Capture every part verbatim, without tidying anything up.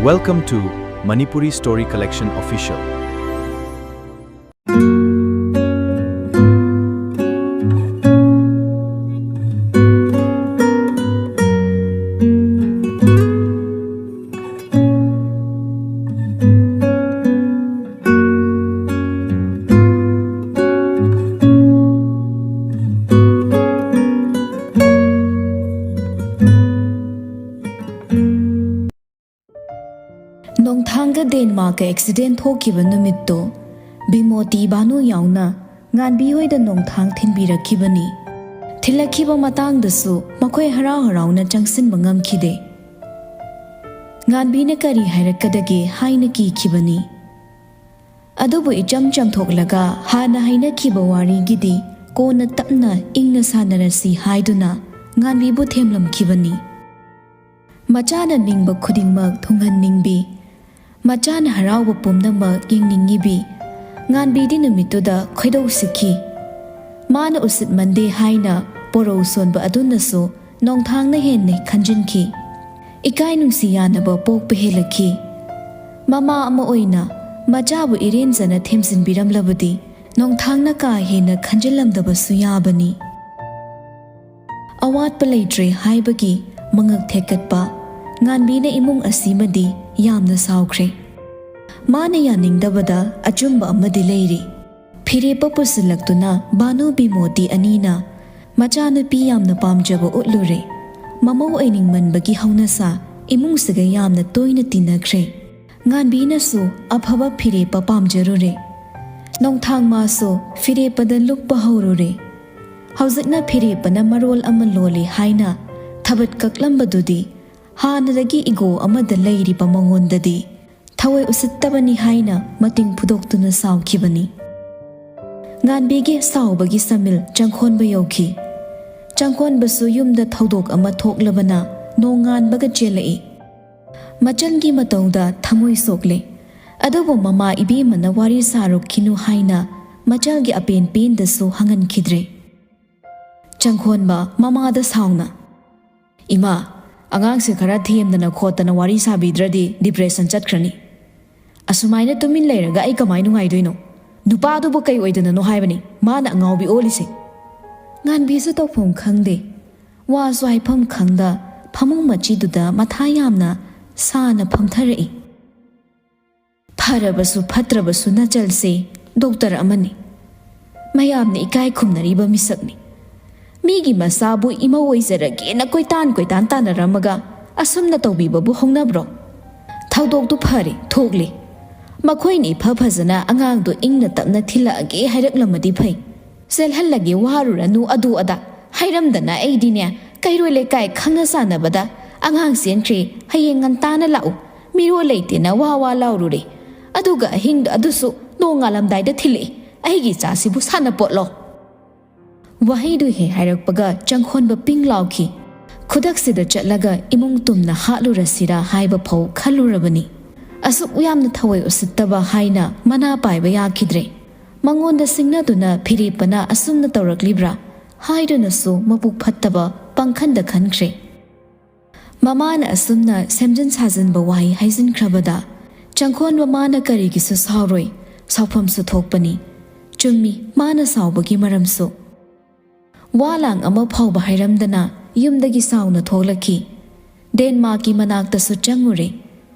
Welcome to Manipuri Story Collection Official. ꯅꯣꯡꯊꯥꯡꯒ ꯗꯦꯟꯃꯥꯔꯛꯀ accident ꯊꯣꯛꯈꯤꯕ ꯅꯨꯃꯤꯠꯇꯣ ꯕꯤꯃꯣꯇꯤ, ꯚꯥꯅꯨ ꯌꯥꯎꯅ ꯉꯥꯟꯕꯤ ꯍꯣꯏꯗ ꯅꯣꯡꯊꯥꯡ ꯊꯤꯟꯕꯤꯔꯛꯈꯤꯕꯅꯤ꯫ ꯊꯤꯜꯂꯛꯈꯤꯕ ꯃꯇꯥꯡꯗꯁꯨ ꯃꯈꯣꯏ ꯍꯔꯥꯎ ꯍꯔꯥꯎꯅ ꯆꯪꯁꯤꯟꯕ ꯉꯝꯈꯤꯗꯦ꯫ ꯉꯥꯟꯕꯤꯅ ꯀꯔꯤ ꯍꯥꯏꯔꯛꯀꯗꯒꯦ ꯍꯥꯏꯅ ꯀꯤꯈꯤꯕꯅꯤ꯫ ꯑꯗꯨꯕꯨ ꯏꯆꯝ ꯆꯝꯊꯣꯛꯂꯒ ꯍꯥꯟꯅ ꯍꯥꯏꯅꯈꯤꯕ ꯋꯥꯔꯤꯒꯤꯗꯤ ꯀꯣꯟꯅ ꯇꯞꯅ ꯏꯪꯅ ꯁꯥꯟꯅꯔꯁꯤ ꯍꯥꯏꯗꯨꯅ ꯉꯥꯟꯕꯤꯕꯨ ꯊꯦꯝꯂꯝꯈꯤꯕꯅꯤ꯫ ꯃꯆꯥꯅ ꯅꯤꯡꯕ ꯈꯨꯗꯤꯡꯃꯛ ꯊꯨꯡꯍꯟꯅꯤꯡꯕꯤ, ꯃꯆꯥꯅ ꯍꯔꯥꯎꯕ ꯄꯨꯝꯅꯃꯛ ꯌꯦꯡꯅꯤꯡꯉꯤꯕꯤ ꯉꯥꯟꯕꯤꯗꯤ ꯅꯨꯃꯤꯠꯇꯨꯗ ꯈꯣꯏꯗꯧ ꯁꯤꯛꯈꯤ꯫ ꯃꯥꯅ ꯎꯁꯤꯠꯃꯟꯗꯦ ꯍꯥꯏꯅ ꯄꯣꯔꯧ ꯁꯣꯟꯕ ꯑꯗꯨꯅꯁꯨ ꯅꯣꯡꯊꯥꯡꯅ ꯍꯦꯟꯅ ꯈꯟꯖꯤꯟꯈꯤ꯫ ꯏꯀꯥꯏ ꯅꯨꯡꯁꯤ ꯌꯥꯅꯕ ꯄꯣꯛꯄ ꯍꯦꯜꯂꯛꯈꯤ꯫ ꯃꯃꯥ ꯑꯃ ꯑꯣꯏꯅ ꯃꯆꯥꯕꯨ ꯏꯔꯦꯟꯖꯅ ꯊꯦꯝꯖꯤꯟꯕꯤꯔꯝꯂꯕꯗꯤ ꯅꯣꯡꯊꯥꯡꯅ ꯀꯥ ꯍꯦꯟꯅ ꯈꯟꯖꯤꯜꯂꯝꯗꯕꯁꯨ ꯌꯥꯕꯅꯤ꯫ ꯑꯋꯥꯠꯄ ꯂꯩꯇ꯭ꯔꯦ ꯍꯥꯏꯕꯒꯤ ꯃꯉꯛ ꯊꯦꯛꯀꯠꯄ ꯉꯥꯟꯕꯤꯅ ꯏꯃꯨꯡ ꯑꯁꯤꯃꯗꯤ ꯌꯥꯝꯅ ꯁꯥꯎꯈ꯭ꯔꯦ꯫ ꯃꯥꯅ ꯌꯥꯅꯤꯡꯗꯕꯗ ꯑꯆꯨꯝꯕ ꯑꯃꯗꯤ ꯂꯩꯔꯤ꯫ ꯐꯤꯔꯦꯞꯄ ꯄꯨꯁꯤꯜꯂꯛꯇꯨꯅ ꯚꯥꯅꯨ ꯕꯤꯃꯣꯇꯤ ꯑꯅꯤꯅ ꯃꯆꯥꯅꯨꯄꯤ ꯌꯥꯝꯅ ꯄꯥꯝꯖꯕ ꯎꯠꯂꯨꯔꯦ꯫ ꯃꯃꯧ ꯑꯣꯏꯅꯤꯡꯃꯟꯕꯒꯤ ꯍꯧꯅꯁꯥ ꯏꯃꯨꯡꯁꯤꯒ ꯌꯥꯝꯅ ꯇꯣꯏꯅ ꯇꯤꯟꯅꯈ꯭ꯔꯦ꯫ ꯉꯥꯟꯕꯤꯅꯁꯨ ꯑꯐꯕ ꯐꯤꯔꯦꯞꯄ ꯄꯥꯝꯖꯔꯨꯔꯦ꯫ ꯅꯣꯡꯊꯥꯡ ꯃꯥꯁꯨ ꯐꯤꯔꯦꯞꯄꯗ ꯂꯨꯞꯄ ꯍꯧꯔꯨꯔꯦ꯫ ꯍꯧꯖꯤꯛꯅ ꯐꯤꯔꯦꯞꯄꯅ ꯃꯔꯣꯜ ꯑꯃ ꯂꯣꯜꯂꯤ ꯍꯥꯏꯅ ꯊꯕꯠ ꯀꯛꯂꯝꯕꯗꯨꯗꯤ ꯍꯥꯟꯅꯗꯒꯤ ꯏꯒꯣ ꯑꯃꯗ ꯂꯩꯔꯤꯕ ꯃꯉꯣꯟꯗꯗꯤ ꯊꯑꯣꯏ ꯎꯁꯤꯠꯇꯕꯅꯤ ꯍꯥꯏꯅ ꯃꯇꯤꯡ ꯐꯨꯗꯣꯛꯇꯨꯅ ꯁꯥꯎꯈꯤꯕꯅꯤ꯫ ꯉꯥꯟꯕꯤꯒꯤ ꯁꯥꯎꯕꯒꯤ ꯁꯃꯤꯜ ꯆꯪꯈꯣꯟꯕ ꯌꯧꯈꯤ꯫ ꯆꯪꯈꯣꯟꯕꯁꯨ ꯌꯨꯝꯗ ꯊꯧꯗꯣꯛ ꯑꯃ ꯊꯣꯛꯂꯕꯅ ꯅꯣꯡꯉꯥꯟꯕꯒ ꯆꯦꯜꯂꯛꯏ꯫ ꯃꯆꯜꯒꯤ ꯃꯇꯧꯗ ꯊꯃꯣꯏ ꯁꯣꯛꯂꯦ꯫ ꯑꯗꯨꯕꯨ ꯃꯃꯥ ꯏꯕꯦꯝꯃꯅ ꯋꯥꯔꯤ ꯁꯥꯔꯨꯈꯤꯅꯨ ꯍꯥꯏꯅ ꯃꯆꯜꯒꯤ ꯑꯄꯦꯟ ꯄꯦꯟꯗꯁꯨ ꯍꯪꯍꯟꯈꯤꯗ꯭ꯔꯦ꯫ ꯆꯪꯈꯣꯟꯕ ꯃꯃꯥꯗ ꯁꯥꯎꯅ, "ꯏꯃꯥ, ꯑꯉꯥꯡꯁꯦ ꯈꯔ ꯊꯦꯝꯗꯅ ꯈꯣꯠꯇꯅ ꯋꯥꯔꯤ ꯁꯥꯕꯤꯗ꯭ꯔꯗꯤ ꯗꯤꯄ꯭ꯔꯦꯁꯟ ꯆꯠꯈ꯭ꯔꯅꯤ꯫ ꯑꯁꯨꯃꯥꯏꯅ ꯇꯨꯃꯤꯟ ꯂꯩꯔꯒ ꯑꯩ ꯀꯃꯥꯏ ꯅꯨꯡꯉꯥꯏꯗꯣꯏꯅꯣ? ꯅꯨꯄꯥꯗꯨꯕꯨ ꯀꯩ ꯑꯣꯏꯗꯅꯅꯣ ꯍꯥꯏꯕꯅꯤ ꯃꯥꯅ ꯑꯉꯥꯎꯕꯤ ꯑꯣꯜꯂꯤꯁꯦ꯫ ꯉꯥꯟꯕꯤꯁꯨ ꯇꯧꯐꯝ ꯈꯪꯗꯦ, ꯋꯥꯁꯨ ꯍꯥꯏꯐꯝ ꯈꯪꯗ ꯐꯃꯨꯡ ꯃꯆꯤꯗꯨꯗ ꯃꯊꯥ ꯌꯥꯝꯅ ꯁꯥꯅ ꯐꯝꯊꯔꯛꯏ꯫ ꯐꯔꯕꯁꯨ ꯐꯠꯇ꯭ꯔꯕꯁꯨ ꯅꯆꯜꯁꯦ ꯗꯣꯛꯇꯔ ꯑꯃꯅꯤ꯫ ꯃꯌꯥꯝꯅ ꯏꯀꯥꯏ ꯈꯨꯝꯅꯔꯤꯕ ꯃꯤꯁꯛꯅꯤ꯫ ꯃꯤꯒꯤ ꯃꯆꯥꯕꯨ ꯏꯃꯧ ꯑꯣꯏꯖꯔꯒꯦꯅ ꯀꯣꯏꯇꯥꯟ ꯀꯣꯏꯇꯥꯟ ꯇꯥꯟꯅꯔꯝꯃꯒ ꯑꯁꯨꯝꯅ ꯇꯧꯕꯤꯕꯕꯨ ꯍꯧꯅꯕ꯭ꯔꯣ? ꯊꯧꯗꯣꯛꯇꯨ ꯐꯔꯦ, ꯊꯣꯛꯂꯦ꯫ ꯃꯈꯣꯏꯅ ꯏꯐ ꯐꯖꯅ ꯑꯉꯥꯡꯗꯨ ꯏꯪꯅ ꯇꯞꯅ ꯊꯤꯜꯂꯛꯑꯒꯦ ꯍꯥꯏꯔꯛꯂꯝꯃꯗꯤ ꯐꯩ꯫ "ꯆꯦꯜꯍꯜꯂꯒꯦ, ꯋꯥꯔꯨꯔꯅꯨ, ꯑꯗꯨ ꯑꯗꯥ" ꯍꯥꯏꯔꯝꯗꯅ ꯑꯩꯗꯤꯅꯦ, ꯀꯩꯔꯣꯏ ꯂꯩꯀꯥꯏ ꯈꯪꯅ ꯆꯥꯟꯅꯕꯗ "ꯑꯉꯥꯡ ꯆꯦꯟꯈ꯭ꯔꯦ, ꯍꯌꯦꯡ ꯉꯟꯇꯥꯅ ꯂꯥꯛꯎ, ꯃꯤꯔꯣꯜ ꯂꯩꯇꯦꯅ" ꯋꯥ ꯋꯥ ꯂꯥꯎꯔꯨꯔꯦ꯫ ꯑꯗꯨꯒ ꯑꯍꯤꯡꯗ ꯑꯗꯨꯁꯨ ꯅꯣꯡꯉꯥꯜꯂꯝꯗꯥꯏꯗ ꯊꯤꯜꯂꯛꯏ꯫ ꯑꯩꯒꯤ ꯏꯆꯥꯁꯤꯕꯨ ꯁꯥꯟꯅꯄꯣꯠꯂꯣ? ꯋꯥꯍꯩꯗꯨ ꯍꯦꯛ ꯍꯥꯏꯔꯛꯄꯒ ꯆꯪꯈꯣꯟꯕ ꯄꯤꯡ ꯂꯥꯎꯈꯤ꯫ ꯈꯨꯗꯛꯁꯤꯗ ꯆꯠꯂꯒ ꯏꯃꯨꯡ ꯇꯨꯝꯅ ꯍꯥꯠꯂꯨꯔꯁꯤꯔꯥ ꯍꯥꯏꯕ ꯐꯥꯎ ꯈꯜꯂꯨꯔꯕꯅꯤ꯫ ꯑꯁꯨꯛ ꯌꯥꯝꯅ ꯊꯑꯣꯏ ꯎꯁꯤꯠꯇꯕ ꯍꯥꯏꯅ ꯃꯅꯥ ꯄꯥꯏꯕ ꯌꯥꯈꯤꯗ꯭ꯔꯦ꯫ ꯃꯉꯣꯟꯗ ꯁꯤꯡꯅꯗꯨꯅ ꯐꯤꯔꯦꯞꯄꯅ ꯑꯁꯨꯝꯅ ꯇꯧꯔꯛꯂꯤꯕ꯭ꯔꯥ ꯍꯥꯏꯗꯨꯅꯁꯨ ꯃꯄꯨꯛ ꯐꯠꯇꯕ ꯄꯪꯈꯟꯗ ꯈꯟꯈ꯭ꯔꯦ꯫ ꯃꯃꯥꯅ ꯑꯁꯨꯝꯅ ꯁꯦꯝꯖꯤꯟ ꯁꯥꯖꯤꯟꯕ ꯋꯥꯍꯩ ꯍꯥꯏꯖꯤꯟꯈ꯭ꯔꯕꯗ ꯆꯪꯈꯣꯟ ꯃꯃꯥꯅ ꯀꯔꯤꯒꯤꯁꯨ ꯁꯥꯎꯔꯣꯏ, ꯁꯥꯎꯐꯝꯁꯨ ꯊꯣꯛꯄꯅꯤ꯫ ꯆꯨꯝꯃꯤ, ꯃꯥꯅ ꯁꯥꯎꯕꯒꯤ ꯃꯔꯝꯁꯨ꯫ ꯋꯥ ꯂꯥꯡ ꯑꯃ ꯐꯥꯎꯕ ꯍꯥꯏꯔꯝꯗꯅ ꯌꯨꯝꯗꯒꯤ ꯁꯥꯎꯅ ꯊꯣꯛꯂꯛꯈꯤ꯫ ꯗꯦꯟꯃꯥꯔꯛꯀꯤ ꯃꯅꯥꯛꯇꯁꯨ ꯆꯪꯉꯨꯔꯦ꯫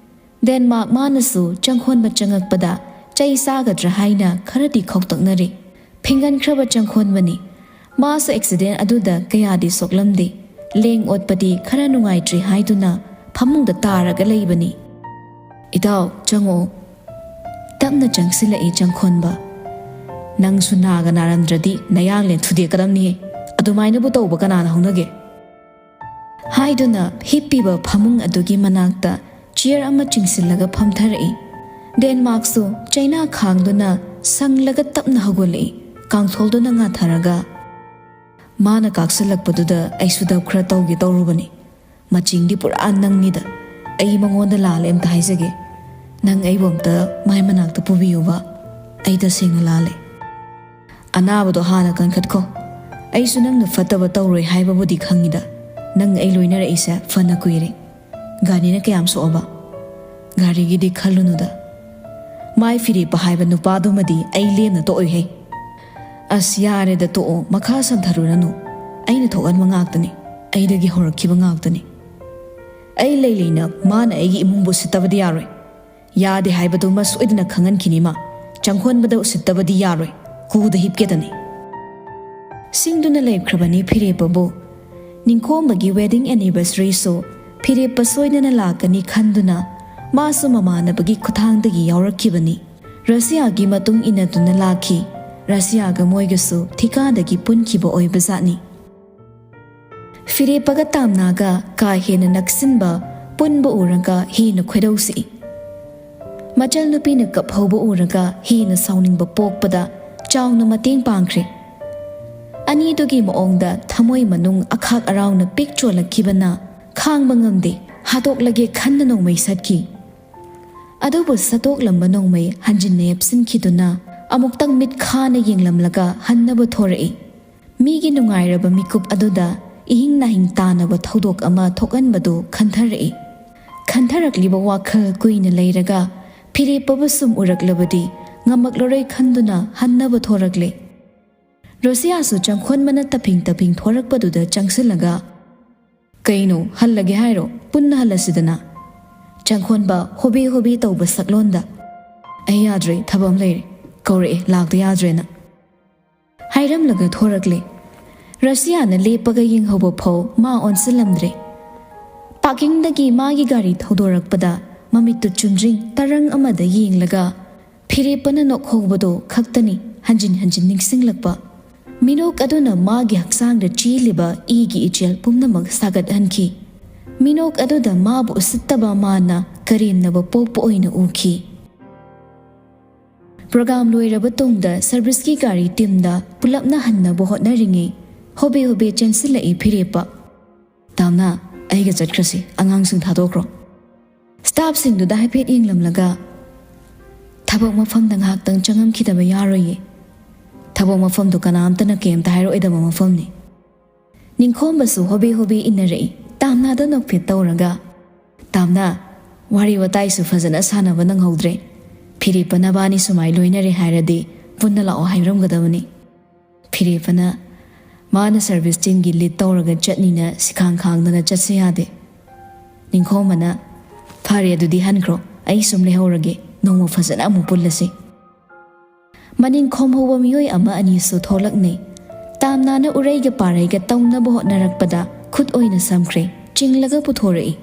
ꯗꯦꯟꯃꯥꯔꯛ ꯃꯥꯅꯁꯨ ꯆꯪꯈꯣꯟꯕ ꯆꯪꯉꯛꯄꯗ ꯆꯩ ꯆꯥꯒꯗ꯭ꯔꯥ ꯍꯥꯏꯅ ꯈꯔꯗꯤ ꯈꯧꯇꯛꯅꯔꯦ꯫ ꯐꯤꯡꯒꯟꯈ꯭ꯔꯕ ꯆꯪꯈꯣꯟꯕꯅꯤ꯫ ꯃꯥꯁꯨ ꯑꯦꯛꯁꯤꯗꯦꯟ ꯑꯗꯨꯗ ꯀꯌꯥꯗꯤ ꯁꯣꯛꯂꯝꯗꯦ꯫ ꯂꯦꯡ ꯑꯣꯠꯄꯗꯤ ꯈꯔ ꯅꯨꯡꯉꯥꯏꯇ꯭ꯔꯤ ꯍꯥꯏꯗꯨꯅ ꯐꯃꯨꯡꯗ ꯇꯥꯔꯒ ꯂꯩꯕꯅꯤ꯫ "ꯏꯇꯥꯎ, ꯆꯪꯉꯛꯑꯣ꯫ ꯇꯞꯅ ꯆꯪꯁꯤꯜꯂꯛꯏ ꯆꯪꯈꯣꯟꯕ꯫ "ꯅꯪꯁꯨ ꯅꯥꯒ ꯅꯥꯔꯝꯗ꯭ꯔꯗꯤ ꯅꯌꯥꯡꯂꯦꯟ ꯊꯨꯗꯦꯛꯀꯗꯕꯅꯤꯍꯦ꯫ ꯑꯗꯨꯃꯥꯏꯅꯕꯨ ꯇꯧꯕ ꯀꯅꯥꯅ ꯍꯧꯅꯒꯦ?" ꯍꯥꯏꯗꯨꯅ ꯍꯤꯞꯄꯤꯕ ꯐꯃꯨꯡ ꯑꯗꯨꯒꯤ ꯃꯅꯥꯛꯇ ꯆꯤꯌꯔ ꯑꯃ ꯆꯤꯡꯁꯤꯜꯂꯒ ꯐꯝꯊꯔꯛꯏ꯫ ꯗꯦꯟꯃꯥꯔꯛꯁꯨ ꯆꯩꯅꯥ ꯈꯥꯡꯗꯨꯅ ꯁꯪꯂꯒ ꯇꯞꯅ ꯍꯧꯒꯠꯂꯛꯏ꯫ ꯀꯥꯡꯊꯣꯜꯗꯨꯅ ꯉꯥꯊꯔꯒ, "ꯃꯥꯅ ꯀꯥꯛꯁꯜꯂꯛꯄꯗꯨꯗ ꯑꯩꯁꯨ ꯗꯞ ꯈꯔ ꯇꯧꯒꯦ ꯇꯧꯔꯨꯕꯅꯤ꯫ ꯃꯆꯤꯡꯗꯤ ꯄꯨꯔꯥ ꯅꯪꯅꯤꯗ꯫ ꯑꯩ ꯃꯉꯣꯟꯗ ꯂꯥꯜꯂꯦ ꯑꯝꯇ ꯍꯥꯏꯖꯒꯦ꯫ ꯅꯪ ꯑꯩꯕꯨ ꯑꯝꯇ ꯃꯥꯏ ꯃꯅꯥꯛꯇ ꯄꯨꯕꯤꯌꯨꯕ꯫ ꯑꯩ ꯇꯁꯦꯡꯅ ꯂꯥꯜꯂꯦ꯫ ꯑꯅꯥꯕꯗꯣ ꯍꯥꯟꯅ ꯀꯟꯈꯠꯈꯣ꯫ ꯑꯩꯁꯨ ꯅꯪꯅ ꯐꯠꯇꯕ ꯇꯧꯔꯣꯏ ꯍꯥꯏꯕꯕꯨꯗꯤ ꯈꯪꯉꯤꯗ꯫ "ꯅꯪ ꯑꯩ ꯂꯣꯏꯅꯔꯛꯏꯁꯦ ꯐꯅ ꯀꯨꯏꯔꯦ꯫ ꯒꯥꯔꯤꯅ ꯀꯌꯥꯝ ꯁꯣꯛꯑꯕ?" "ꯒꯥꯔꯤꯒꯤꯗꯤ ꯈꯜꯂꯨꯅꯨꯗ꯫ ꯃꯥꯏ ꯐꯤꯔꯦꯞꯄ ꯍꯥꯏꯕ ꯅꯨꯄꯥꯗꯨꯃꯗꯤ ꯑꯩ ꯂꯦꯝꯅ ꯇꯣꯛꯑꯣꯏꯍꯦ꯫ ꯑꯁ, ꯌꯥꯔꯦꯗ, ꯇꯣꯛꯑꯣ, ꯃꯈꯥ ꯁꯝꯊꯔꯨꯔꯅꯨ꯫ ꯑꯩꯅ ꯊꯣꯛꯍꯟꯕ ꯉꯥꯛꯇꯅꯤ, ꯑꯩꯗꯒꯤ ꯍꯧꯔꯛꯈꯤꯕ ꯉꯥꯛꯇꯅꯤ꯫ ꯑꯩ ꯂꯩ ꯂꯩꯅ ꯃꯥꯅ ꯑꯩꯒꯤ ꯏꯃꯨꯡꯕꯨ ꯁꯤꯠꯇꯕꯗꯤ ꯌꯥꯔꯣꯏ꯫ ꯌꯥꯗꯦ ꯍꯥꯏꯕꯗꯨꯃ ꯁꯣꯏꯗꯅ ꯈꯪꯍꯟꯈꯤꯅꯤ ꯃꯥ꯫ ꯆꯪꯈꯣꯟꯕꯗ ꯎꯁꯤꯠꯇꯕꯗꯤ ꯌꯥꯔꯣꯏ, ꯀꯨꯗ ꯍꯤꯞꯀꯦꯗꯅꯤ꯫" ꯁꯤꯡꯗꯨꯅ ꯂꯩꯈ꯭ꯔꯕꯅꯤ ꯐꯤꯔꯦꯞꯄꯕꯨ꯫ ꯅꯤꯡꯈꯣꯝꯕꯒꯤ wedding anniversaryꯁꯨ ꯐꯤꯔꯦꯞꯄ ꯁꯣꯏꯗꯅ ꯂꯥꯛꯀꯅꯤ ꯈꯟꯗꯨꯅ ꯃꯥꯁꯨ ꯃꯃꯥꯟꯅꯕꯒꯤ ꯈꯨꯠꯊꯥꯡꯗꯒꯤ ꯌꯥꯎꯔꯛꯈꯤꯕꯅꯤ꯫ ꯔꯁꯤꯌꯥꯒꯤ ꯃꯇꯨꯡ ꯏꯟꯅꯗꯨꯅ ꯂꯥꯛꯈꯤ꯫ ꯔꯁꯤꯌꯥꯒ ꯃꯣꯏꯒꯁꯨ ꯊꯤꯀꯥꯗꯒꯤ ꯄꯨꯟꯈꯤꯕ ꯑꯣꯏꯕꯖꯥꯠꯅꯤ꯫ ꯐꯤꯔꯦꯞꯄꯒ ꯇꯥꯝꯅꯥꯒ ꯀꯥ ꯍꯦꯟꯅ ꯅꯛꯁꯤꯟꯕ ꯄꯨꯟꯕ ꯎꯔꯒ ꯍꯦꯟꯅ ꯈꯣꯏꯗꯧ ꯁꯤꯛꯏ꯫ ꯃꯆꯜ ꯅꯨꯄꯤꯅ ꯀꯞꯍꯧꯕ ꯎꯔꯒ ꯍꯦꯟꯅ ꯁꯥꯎꯅꯤꯡꯕ ꯄꯣꯛꯄꯗ ꯆꯥꯎꯅ ꯃꯇꯦꯡ ꯄꯥꯡꯈ꯭ꯔꯦ꯫ ꯑꯅꯤꯗꯨꯒꯤ ꯃꯑꯣꯡꯗ ꯊꯃꯣꯏ ꯃꯅꯨꯡ ꯑꯈꯥꯛ ꯑꯔꯥꯎꯅ ꯄꯤꯛ ꯆꯣꯜꯂꯛꯈꯤꯕꯅ ꯈꯥꯡꯕ ꯉꯝꯗꯦ, ꯍꯥꯠꯇꯣꯛꯂꯒꯦ ꯈꯟꯅ ꯅꯣꯡꯃꯩ ꯁꯠꯈꯤ꯫ ꯑꯗꯨꯕꯨ ꯁꯠꯇꯣꯛꯂꯝꯕ ꯅꯣꯡꯃꯩ ꯍꯟꯖꯤꯟꯅ ꯌꯦꯞꯁꯤꯟꯈꯤꯗꯨꯅ ꯑꯃꯨꯛꯇꯪ ꯃꯤꯠ ꯈꯥꯅ ꯌꯦꯡꯂꯝꯂꯒ ꯍꯟꯅꯕ ꯊꯣꯔꯛꯏ꯫ ꯃꯤꯒꯤ ꯅꯨꯡꯉꯥꯏꯔꯕ ꯃꯤꯀꯨꯞ ꯑꯗꯨꯗ ꯏꯍꯤꯡ ꯅꯥꯍꯤꯡ ꯇꯥꯅꯕ ꯊꯧꯗꯣꯛ ꯑꯃ ꯊꯣꯛꯍꯟꯕꯗꯨ ꯈꯟꯊꯔꯛꯏ꯫ ꯈꯟꯊꯔꯛꯂꯤꯕ ꯋꯥꯈꯜ ꯀꯨꯏꯅ ꯂꯩꯔꯒ ꯐꯤꯔꯦꯞꯄꯕꯨ ꯁꯨꯝ ꯎꯔꯛꯂꯕꯗꯤ ꯉꯝꯃꯛꯂꯔꯣꯏ ꯈꯟꯗꯨꯅ ꯍꯟꯅꯕ ꯊꯣꯔꯛꯂꯦ꯫ ꯔꯣꯁꯤꯌꯥꯁꯨ ꯆꯪꯈꯣꯟꯕꯅ ꯇꯞꯐꯤꯡ ꯇꯞꯐꯤꯡ ꯊꯣꯔꯛꯄꯗꯨꯗ ꯆꯪꯁꯤꯜꯂꯒ, "ꯀꯩꯅꯣ, ꯍꯜꯂꯒꯦ ꯍꯥꯏꯔꯣ? ꯄꯨꯟꯅ ꯍꯜꯂꯁꯤꯗꯅ꯫" ꯆꯪꯈꯣꯟꯕ ꯍꯣꯕꯦ ꯍꯣꯕꯦ ꯇꯧꯕ ꯁꯛꯂꯣꯟꯗ, "ꯑꯩ ꯌꯥꯗ꯭ꯔꯦ, ꯊꯕꯛ ꯑꯃ ꯂꯩꯔꯦ, ꯀꯧꯔꯛꯑꯦ, ꯂꯥꯛꯇ ꯌꯥꯗ꯭ꯔꯦꯅ꯫" ꯍꯥꯏꯔꯝꯂꯒ ꯊꯣꯔꯛꯂꯦ꯫ ꯔꯁꯤꯌꯥꯅ ꯂꯦꯞꯄꯒ ꯌꯦꯡꯍꯧꯕ ꯐꯥꯎ ꯃꯥ ꯑꯣꯟꯁꯤꯜꯂꯝꯗ꯭ꯔꯦ꯫ ꯄꯥꯔꯀꯤꯡꯗꯒꯤ ꯃꯥꯒꯤ ꯒꯥꯔꯤ ꯊꯧꯗꯣꯔꯛꯄꯗ ꯃꯃꯤꯠꯇꯨ ꯆꯨꯝꯗ꯭ꯔꯤꯡ ꯇꯔꯪ ꯑꯃꯗ ꯌꯦꯡꯂꯒ ꯐꯤꯔꯦꯞꯄꯅ ꯅꯣꯛꯍꯧꯕꯗꯣ ꯈꯛꯇꯅꯤ ꯍꯟꯖꯤꯟ ꯍꯟꯖꯤꯟ ꯅꯤꯡꯁꯤꯡꯂꯛꯄ꯫ ꯃꯤꯅꯣꯛ ꯑꯗꯨꯅ ꯃꯥꯒꯤ ꯍꯛꯆꯥꯡꯗ ꯆꯦꯜꯂꯤꯕ ꯏꯒꯤ ꯏꯆꯦꯜ ꯄꯨꯝꯅꯃꯛ ꯁꯥꯒꯠꯍꯟꯈꯤ꯫ ꯃꯤꯅꯣꯛ ꯑꯗꯨꯗ ꯃꯥꯕꯨ ꯎꯁꯤꯠꯇꯕ ꯃꯥꯅ ꯀꯔꯦꯝꯅꯕ ꯄꯣꯛꯄ ꯑꯣꯏꯅ ꯎꯈꯤ꯫ ꯄ꯭ꯔꯣꯒꯥꯝ ꯂꯣꯏꯔꯕ ꯇꯨꯡꯗ ꯁꯔꯚꯤꯁꯀꯤ ꯒꯥꯔꯤ ꯇꯤꯝꯗ ꯄꯨꯂꯞꯅ ꯍꯟꯅꯕ ꯍꯣꯠꯅꯔꯤꯉꯩ ꯍꯣꯕꯦ ꯍꯣꯕꯦ ꯆꯦꯟꯁꯤꯜꯂꯛꯏ ꯐꯤꯔꯦꯞꯄ꯫ "ꯇꯥꯝꯅ, ꯑꯩꯒ ꯆꯠꯈ꯭ꯔꯁꯤ, ꯑꯉꯥꯡꯁꯤꯡ ꯊꯥꯗꯣꯛꯈ꯭ꯔꯣ꯫" ꯁ꯭ꯇꯥꯐꯁꯤꯡꯗꯨꯗ ꯍꯥꯏꯐꯦꯠ ꯌꯦꯡꯂꯝꯂꯒ, "ꯊꯕꯛ ꯃꯐꯝꯗ ꯉꯥꯏꯍꯥꯛꯇꯪ ꯆꯪꯉꯝꯈꯤꯗꯕ ꯌꯥꯔꯣꯏꯌꯦ꯫ ꯊꯕꯛ ꯃꯐꯝꯗꯨ ꯀꯅꯥꯝꯇꯅ ꯀꯩꯝꯇ ꯍꯥꯏꯔꯛꯑꯣꯏꯗꯕ ꯃꯐꯝꯅꯤ꯫ ꯅꯤꯡꯈꯣꯝꯕꯁꯨ ꯍꯣꯕꯦ ꯍꯣꯕꯦ ꯏꯟꯅꯔꯛꯏ, ꯇꯥꯝꯅꯥꯗ ꯅꯣꯛꯐꯦꯠ ꯇꯧꯔꯒ꯫ "ꯇꯥꯝꯅꯥ, ꯋꯥꯔꯤ ꯋꯥꯇꯥꯏꯁꯨ ꯐꯖꯅ ꯁꯥꯟꯅꯕ ꯅꯪꯍꯧꯗ꯭ꯔꯦ꯫ ꯐꯤꯔꯦꯞꯄ ꯅꯕꯥꯅꯤ ꯁꯨꯃꯥꯏ ꯂꯣꯏꯅꯔꯦ ꯍꯥꯏꯔꯗꯤ ꯄꯨꯟꯅ ꯂꯥꯛꯑꯣ ꯍꯥꯏꯔꯝꯒꯗꯕꯅꯤ꯫" ꯐꯤꯔꯦꯞꯄꯅ, "ꯃꯥꯅ ꯁꯔꯚꯤꯁ ꯇꯤꯝꯒꯤ ꯂꯤꯗ ꯇꯧꯔꯒ ꯆꯠꯅꯤꯅ ꯁꯤꯈꯥꯡ ꯈꯥꯡꯗꯅ ꯆꯠꯁꯦ ꯌꯥꯗꯦ꯫" ꯅꯤꯡꯈꯣꯝꯕꯅ, "ꯐꯔꯦ, ꯑꯗꯨꯗꯤ ꯍꯟꯈ꯭ꯔꯣ, ꯑꯩ ꯁꯨꯝ ꯂꯩꯍꯧꯔꯒꯦ, ꯅꯣꯡꯃ ꯐꯖꯅ ꯑꯃꯨꯛ ꯄꯨꯜꯂꯁꯤ꯫" ꯃꯅꯤꯡ ꯈꯣꯝꯍꯧꯕ ꯃꯤꯑꯣꯏ ꯑꯃ ꯑꯅꯤꯁꯨ ꯊꯣꯛꯂꯛꯅꯩ꯫ ꯇꯥꯝꯅꯥꯅ ꯎꯔꯩꯒ ꯄꯥꯔꯩꯒ ꯇꯧꯅꯕ ꯍꯣꯠꯅꯔꯛꯄꯗ ꯈꯨꯠ ꯑꯣꯏꯅ ꯁꯝꯈ꯭ꯔꯦ, ꯆꯤꯡꯂꯒ ꯄꯨꯊꯣꯔꯛꯏ꯫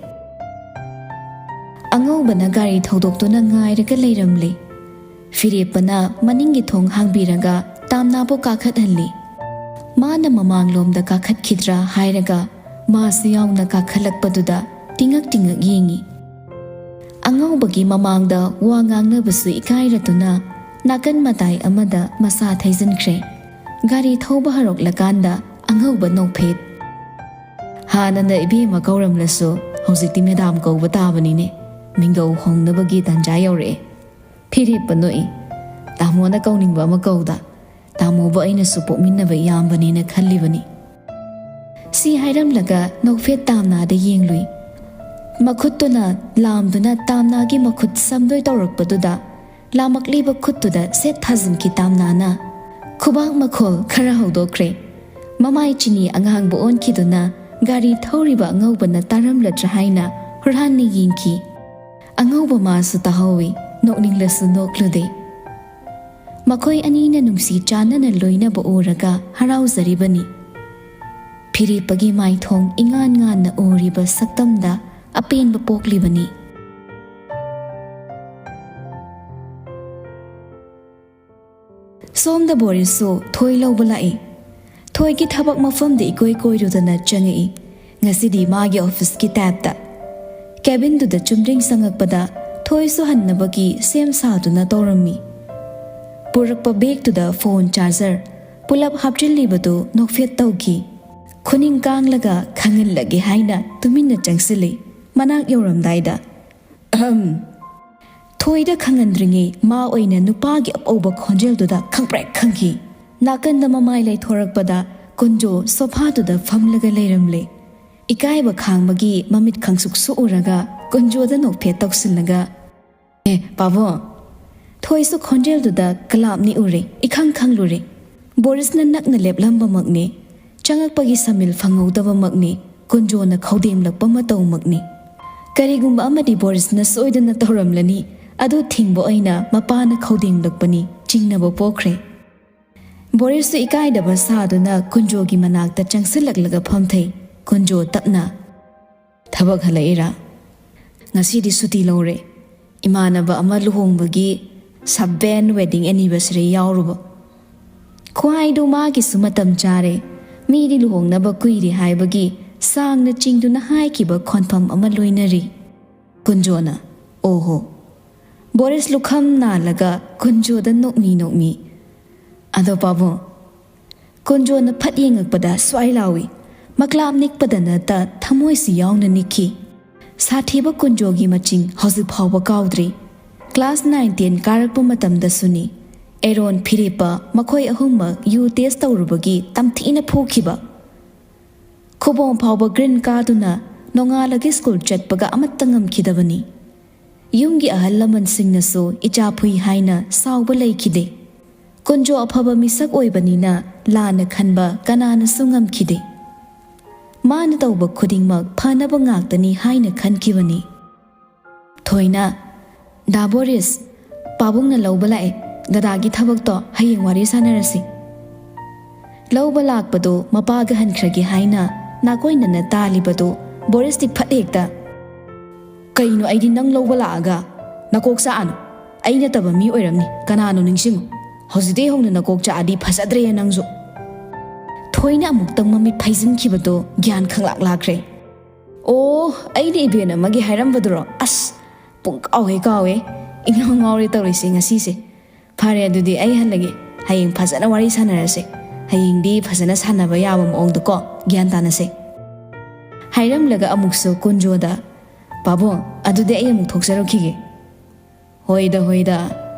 ꯑꯉꯧꯕꯅ ꯒꯥꯔꯤ ꯊꯧꯗꯣꯛꯇꯨꯅ ꯉꯥꯏꯔꯒ ꯂꯩꯔꯝꯂꯦ꯫ ꯐꯤꯔꯦꯞꯄꯅ ꯃꯅꯤꯡꯒꯤ ꯊꯣꯡ ꯍꯥꯡꯕꯤꯔꯒ ꯇꯥꯝꯅꯥꯕꯨ ꯀꯥꯈꯠꯍꯜꯂꯤ꯫ ꯃꯥꯅ ꯃꯃꯥꯡꯂꯣꯝꯗ ꯀꯥꯈꯠꯈꯤꯗ꯭ꯔꯥ ꯍꯥꯏꯔꯒ ꯃꯥꯁꯨ ꯌꯥꯎꯅ ꯀꯥꯈꯠꯂꯛꯄꯗꯨꯗ ꯇꯤꯡꯉꯛ ꯇꯤꯡꯉꯛ ꯌꯦꯡꯉꯤ꯫ ꯑꯉꯧꯕꯒꯤ ꯃꯃꯥꯡꯗ ꯋꯥ ꯉꯥꯡꯅꯕꯁꯨ ꯏꯀꯥꯏꯔꯗꯨꯅ ꯅꯥꯀꯟ ꯃꯇꯥꯏ ꯑꯃꯗ ꯃꯁꯥ ꯊꯩꯖꯤꯟꯈ꯭ꯔꯦ꯫ ꯒꯥꯔꯤ ꯊꯧꯕ ꯍꯧꯔꯛꯂꯀꯥꯟꯗ ꯑꯉꯧꯕ ꯅꯣꯛꯐꯦꯠ꯫ "ꯍꯥꯟꯅꯅ ꯏꯕꯦꯝꯃ ꯀꯧꯔꯝꯂꯁꯨ ꯍꯧꯖꯤꯛꯇꯤ ꯃꯦꯗꯥꯝ ꯀꯧꯕ ꯇꯥꯕꯅꯤꯅꯦ꯫ ꯃꯤꯡꯒꯧ ꯍꯣꯡꯅꯕꯒꯤ ꯇꯥꯟꯖꯥ ꯌꯧꯔꯛꯑꯦ꯫" ꯐꯤꯔꯦꯞꯄ ꯅꯣꯛꯏ꯫ "ꯇꯥꯃꯣꯅ ꯀꯧꯅꯤꯡꯕ ꯑꯃ ꯀꯧꯗ, ꯇꯥꯃꯣꯕꯨ ꯑꯩꯅꯁꯨ ꯄꯣꯛꯃꯤꯟꯅꯕ ꯏꯌꯥꯝꯕꯅꯦꯅ ꯈꯜꯂꯤꯕꯅꯤ꯫" ꯁꯤ ꯍꯥꯏꯔꯝꯂꯒ ꯅꯣꯛꯐꯦꯠ ꯇꯥꯝꯅꯥꯗ ꯌꯦꯡꯂꯨꯏ꯫ ꯃꯈꯨꯠꯇꯨꯅ ꯂꯥꯝꯗꯨꯅ ꯇꯥꯝꯅꯥꯒꯤ ꯃꯈꯨꯠ ꯁꯝꯗꯣꯏ ꯇꯧꯔꯛꯄꯗꯨꯗ ꯂꯥꯝꯃꯛꯂꯤꯕ ꯈꯨꯠꯇꯨꯗ ꯁꯦꯠ ꯊꯥꯖꯤꯟꯈꯤ ꯇꯥꯝꯅꯥꯅ꯫ ꯈꯨꯕꯥꯛ ꯃꯈꯣꯜ ꯈꯔ ꯍꯧꯗꯣꯛꯈ꯭ꯔꯦ꯫ ꯃꯃꯥꯏ ꯆꯤꯅꯤ ꯑꯉꯥꯡꯕ ꯑꯣꯟꯈꯤꯗꯨꯅ ꯒꯥꯔꯤ ꯊꯧꯔꯤꯕ ꯑꯉꯧꯕꯅ ꯇꯥꯔꯝꯂꯗ꯭ꯔꯥ ꯍꯥꯏꯅ ꯍꯨꯔꯥꯟꯅ ꯌꯦꯡꯈꯤ꯫ ꯑꯉꯧꯕ ꯃꯥꯁꯨ ꯇꯥꯍꯧꯏ, ꯅꯣꯛꯅꯤꯡꯂꯁꯨ ꯅꯣꯛꯂꯨꯗꯦ꯫ ꯃꯈꯣꯏ ꯑꯅꯤꯅ ꯅꯨꯡꯁꯤ ꯆꯥꯟꯅꯅ ꯂꯣꯏꯅꯕ ꯎꯔꯒ ꯍꯔꯥꯎꯖꯔꯤꯕꯅꯤ꯫ ꯐꯤꯔꯦꯞꯄꯒꯤ ꯃꯥꯏꯊꯣꯡ ꯏꯉꯥꯟ ꯉꯥꯟꯅ ꯎꯔꯤꯕ ꯁꯛꯇꯝꯗ ꯑꯄꯦꯟꯕ ꯄꯣꯛꯂꯤꯕꯅꯤ꯫ ꯁꯣꯝꯗ ꯕꯣꯔꯤꯁꯁꯨ ꯊꯣꯏ ꯂꯧꯕ ꯂꯥꯛꯏ꯫ ꯊꯣꯏꯒꯤ ꯊꯕꯛ ꯃꯐꯝꯗ ꯏꯀꯣꯏ ꯀꯣꯏꯔꯨꯗꯅ ꯆꯪꯉꯛꯏ꯫ ꯉꯁꯤꯗꯤ ꯃꯥꯒꯤ ꯑꯣꯐꯤꯁꯀꯤ ꯇꯥꯏꯞꯇ꯫ ꯀꯦꯕꯤꯟꯗꯨꯗ ꯆꯨꯝꯗ꯭ꯔꯤꯡ ꯆꯪꯉꯛꯄꯗ ꯊꯣꯏꯁꯨ ꯍꯟꯅꯕꯒꯤ ꯁꯦꯝ ꯁꯥꯗꯨꯅ ꯇꯧꯔꯝꯃꯤ꯫ ꯄꯨꯔꯛꯄ ꯕꯦꯒꯇꯨꯗ ꯐꯣꯟ ꯆꯥꯔꯖꯔ ꯄꯨꯂꯞ ꯍꯥꯞꯆꯤꯜꯂꯤꯕꯗꯨ ꯅꯣꯛꯐꯦꯠ ꯇꯧꯈꯤ꯫ ꯈꯨꯅꯤꯡ ꯀꯥꯡꯂꯒ ꯈꯪꯍꯜꯂꯒꯦ ꯍꯥꯏꯅ ꯇꯨꯃꯤꯟꯅ ꯆꯪꯁꯤꯜꯂꯤ꯫ ꯃꯅꯥꯛ ꯌꯧꯔꯝꯗꯥꯏꯗ, "ꯑꯍꯝ꯫" ꯊꯣꯏꯗ ꯈꯪꯍꯟꯗ꯭ꯔꯤꯉꯩ ꯃꯥ ꯑꯣꯏꯅ ꯅꯨꯄꯥꯒꯤ ꯑꯄꯧꯕ ꯈꯣꯟꯖꯦꯜꯗꯨꯗ ꯈꯪꯄ꯭ꯔꯦꯛ ꯈꯪꯈꯤ꯫ ꯅꯥꯀꯟꯗ ꯃꯃꯥꯏ ꯂꯩꯊꯣꯔꯛꯄꯗ ꯀꯨꯟꯖꯣ ꯁꯣꯐꯥꯗꯨꯗ ꯐꯝꯂꯒ ꯂꯩꯔꯝꯂꯦ꯫ ꯏꯀꯥꯏꯕ ꯈꯥꯡꯕꯒꯤ ꯃꯃꯤꯠ ꯈꯪꯁꯨꯛ ꯁꯨꯛꯎꯔꯒ ꯀꯨꯟꯖꯣꯗ ꯅꯣꯛꯐꯦꯠ ꯇꯧꯁꯤꯜꯂꯒ, "ꯑꯦ, ꯄꯥꯕꯨꯡ!" ꯊꯣꯏꯁꯨ ꯈꯣꯟꯖꯦꯜꯗꯨꯗ ꯀꯂꯥꯞꯅꯤ ꯎꯔꯦ, ꯏꯈꯪ ꯈꯪꯂꯨꯔꯦ꯫ ꯕꯣꯔꯤꯁꯅ ꯅꯛꯅ ꯂꯦꯞꯂꯝꯕꯃꯛꯅꯤ꯫ ꯆꯪꯉꯛꯄꯒꯤ ꯁꯃꯤꯜ ꯐꯪꯍꯧꯗꯕꯃꯛꯅꯤ꯫ ꯀꯨꯟꯖꯣꯅ ꯈꯧꯗꯦꯡꯂꯛꯄ ꯃꯇꯧꯃꯛꯅꯤ꯫ ꯀꯔꯤꯒꯨꯝꯕ ꯑꯃꯗꯤ ꯕꯣꯔꯤꯁꯅ ꯁꯣꯏꯗꯅ ꯇꯧꯔꯝꯂꯅꯤ꯫ ꯑꯗꯨ ꯊꯤꯡꯕ ꯑꯣꯏꯅ ꯃꯄꯥꯅ ꯈꯧꯗꯦꯡꯂꯛꯄꯅꯤ꯫ ꯆꯤꯡꯅꯕ ꯄꯣꯛꯈ꯭ꯔꯦ꯫ ꯕꯣꯔꯤꯁꯁꯨ ꯏꯀꯥꯏꯗꯕ ꯁꯥꯗꯨꯅ ꯀꯨꯟꯖꯣꯒꯤ ꯃꯅꯥꯛꯇ ꯆꯪꯁꯤꯜꯂꯛꯂꯒ ꯐꯝꯊꯩ꯫ ꯀꯨꯟꯖꯣ ꯇꯞꯅ, "ꯊꯕꯛ ꯍꯜꯂꯛꯏꯔꯥ? ꯉꯁꯤꯗꯤ ꯁꯨꯇꯤ ꯂꯧꯔꯦ꯫ ꯏꯃꯥꯟꯅꯕ ꯑꯃ ꯂꯨꯍꯣꯡꯕꯒꯤ ꯁꯕꯦꯟ ꯋꯦꯗꯤꯡ ꯑꯦꯅꯤꯚꯔꯁꯔꯤ ꯌꯥꯎꯔꯨꯕ꯫ ꯈ꯭ꯋꯥꯏꯗꯨ ꯃꯥꯒꯤꯁꯨ ꯃꯇꯝ ꯆꯥꯔꯦ꯫ ꯃꯤꯗꯤ ꯂꯨꯍꯣꯡꯅꯕ ꯀꯨꯏꯔꯦ ꯍꯥꯏꯕꯒꯤ ꯁꯥꯡꯅ ꯆꯤꯡꯗꯨꯅ ꯍꯥꯏꯈꯤꯕ ꯈꯣꯟꯐꯝ ꯑꯃ ꯂꯣꯏꯅꯔꯤ꯫" ꯀꯨꯟꯖꯣꯅ, "ꯑꯣꯍꯣ꯫" ꯕꯣꯔꯤꯁ ꯂꯨꯈꯝ ꯅꯥꯜꯂꯒ ꯀꯨꯟꯖꯣꯗ ꯅꯣꯛꯃꯤ ꯅꯣꯛꯃꯤ, "ꯑꯗꯣ ꯄꯥꯕꯨꯡ?" ꯀꯨꯟꯖꯣꯅ ꯐꯠ ꯌꯦꯡꯉꯛꯄꯗ ꯁ꯭ꯋꯥꯏ ꯂꯥꯎꯏ꯫ ꯃꯀ꯭ꯂꯥꯞ ꯅꯤꯛꯄꯗ ꯅꯠꯇ ꯊꯃꯣꯏꯁꯤ ꯌꯥꯎꯅ ꯅꯤꯛꯈꯤ꯫ ꯁꯥꯊꯤꯕ ꯀꯨꯟꯖꯣꯒꯤ ꯃꯆꯤꯡ ꯍꯧꯖꯤꯛ ꯐꯥꯎꯕ ꯀꯥꯎꯗ꯭ꯔꯤ꯫ ꯀ꯭ꯂꯥꯁ ꯅꯥꯏꯟ ꯇꯦꯟ ꯀꯥꯔꯛꯄ ꯃꯇꯝꯗꯁꯨꯅꯤ꯫ ꯑꯦꯔꯣꯟ, ꯐꯤꯔꯦꯞꯄ ꯃꯈꯣꯏ ꯑꯍꯨꯝꯃꯛ ꯌꯨ ꯇꯦꯁ ꯇꯧꯔꯨꯕꯒꯤ ꯇꯝꯊꯤꯅ ꯐꯨꯈꯤꯕ꯫ ꯈꯨꯕꯣꯝ ꯐꯥꯎꯕ ꯒ꯭ꯔꯤꯟ ꯀꯥꯗꯨꯅ ꯅꯣꯡꯉꯥꯜꯂꯒ ꯁ꯭ꯀꯨꯜ ꯆꯠꯄꯒ ꯑꯃꯠꯇ ꯉꯝꯈꯤꯗꯕꯅꯤ꯫ ꯌꯨꯝꯒꯤ ꯑꯍꯜ ꯂꯃꯟꯁꯤꯡꯅꯁꯨ ꯏꯆꯥ ꯐꯨꯏ ꯍꯥꯏꯅ ꯁꯥꯎꯕ ꯂꯩꯈꯤꯗꯦ꯫ ꯀꯨꯟꯖꯣ ꯑꯐꯕ ꯃꯤꯁꯛ ꯑꯣꯏꯕꯅꯤꯅ ꯂꯥꯟꯅ ꯈꯟꯕ ꯀꯅꯥꯅꯁꯨ ꯉꯝꯈꯤꯗꯦ꯫ ꯃꯥꯅ ꯇꯧꯕ ꯈꯨꯗꯤꯡꯃꯛ ꯐꯅꯕ ꯉꯥꯛꯇꯅꯤ ꯍꯥꯏꯅ ꯈꯟꯈꯤꯕꯅꯤ꯫ ꯊꯣꯏꯅ, "ꯗꯥ ꯕꯣꯔꯤꯁ, ꯄꯥꯕꯨꯡꯅ ꯂꯧꯕ ꯂꯥꯛꯑꯦ꯫ ꯗꯗꯥꯒꯤ ꯊꯕꯛꯇꯣ ꯍꯌꯦꯡ ꯋꯥꯔꯤ ꯁꯥꯟꯅꯔꯁꯤ꯫" ꯂꯧꯕ ꯂꯥꯛꯄꯗꯨ ꯃꯄꯥꯒ ꯍꯟꯈ꯭ꯔꯒꯦ ꯍꯥꯏꯅ ꯅꯥꯀꯣꯏꯅꯅ ꯇꯥꯜꯂꯤꯕꯗꯨ ꯕꯣꯔꯤꯁꯇꯤ ꯐꯠ ꯍꯦꯛꯇ, "ꯀꯩꯅꯣ, ꯑꯩꯗꯤ ꯅꯪ ꯂꯧꯕ ꯂꯥꯛꯑꯒ? ꯅꯀꯣꯛ ꯆꯥꯛꯑꯅꯨ꯫ ꯑꯩ ꯅꯠꯇꯕ ꯃꯤ ꯑꯣꯏꯔꯝꯅꯤ꯫ ꯀꯅꯥꯅꯣ ꯅꯤꯡꯁꯤꯡꯉꯨ꯫ ꯍꯧꯖꯤꯛꯇꯩ ꯍꯧꯅ ꯅꯀꯣꯛ ꯆꯥꯛꯑꯗꯤ ꯐꯖꯗ꯭ꯔꯦ ꯅꯪꯁꯨ꯫" ꯊꯣꯏꯅ ꯑꯃꯨꯛꯇꯪ ꯃꯃꯤꯠ ꯐꯩꯖꯤꯟꯈꯤꯕꯗꯣ ꯒ꯭ꯌꯥꯟ ꯈꯪꯂꯥꯛ ꯂꯥꯛꯈ꯭ꯔꯦ꯫ "ꯑꯣ, ꯑꯩꯅ ꯏꯕꯦꯟ ꯑꯃꯒꯤ ꯍꯥꯏꯔꯝꯕꯗꯨꯔꯣ? ꯑꯁ, ꯄꯨꯡ ꯀꯥꯎꯍꯦ ꯀꯥꯎꯍꯦ꯫ ꯏꯉꯥꯎ ꯉꯥꯎꯔꯦ ꯇꯧꯔꯤꯁꯦ ꯉꯁꯤꯁꯦ꯫ ꯐꯔꯦ, ꯑꯗꯨꯗꯤ ꯑꯩ ꯍꯜꯂꯒꯦ꯫ ꯍꯌꯦꯡ ꯐꯖꯅ ꯋꯥꯔꯤ ꯁꯥꯟꯅꯔꯁꯦ꯫ ꯍꯌꯦꯡꯗꯤ ꯐꯖꯅ ꯁꯥꯟꯅꯕ ꯌꯥꯕ ꯃꯑꯣꯡꯗꯀꯣ, ꯒ꯭ꯌꯥꯟ ꯇꯥꯅꯁꯦ꯫" ꯍꯥꯏꯔꯝꯂꯒ ꯑꯃꯨꯛꯁꯨ ꯀꯨꯟꯖꯣꯗ, "ꯄꯥꯕꯨꯡ, ꯑꯗꯨꯗꯤ ꯑꯩ ꯑꯃꯨꯛ ꯊꯣꯛꯆꯔꯛꯈꯤꯒꯦ꯫" "ꯍꯣꯏꯗ, ꯍꯣꯏꯗ,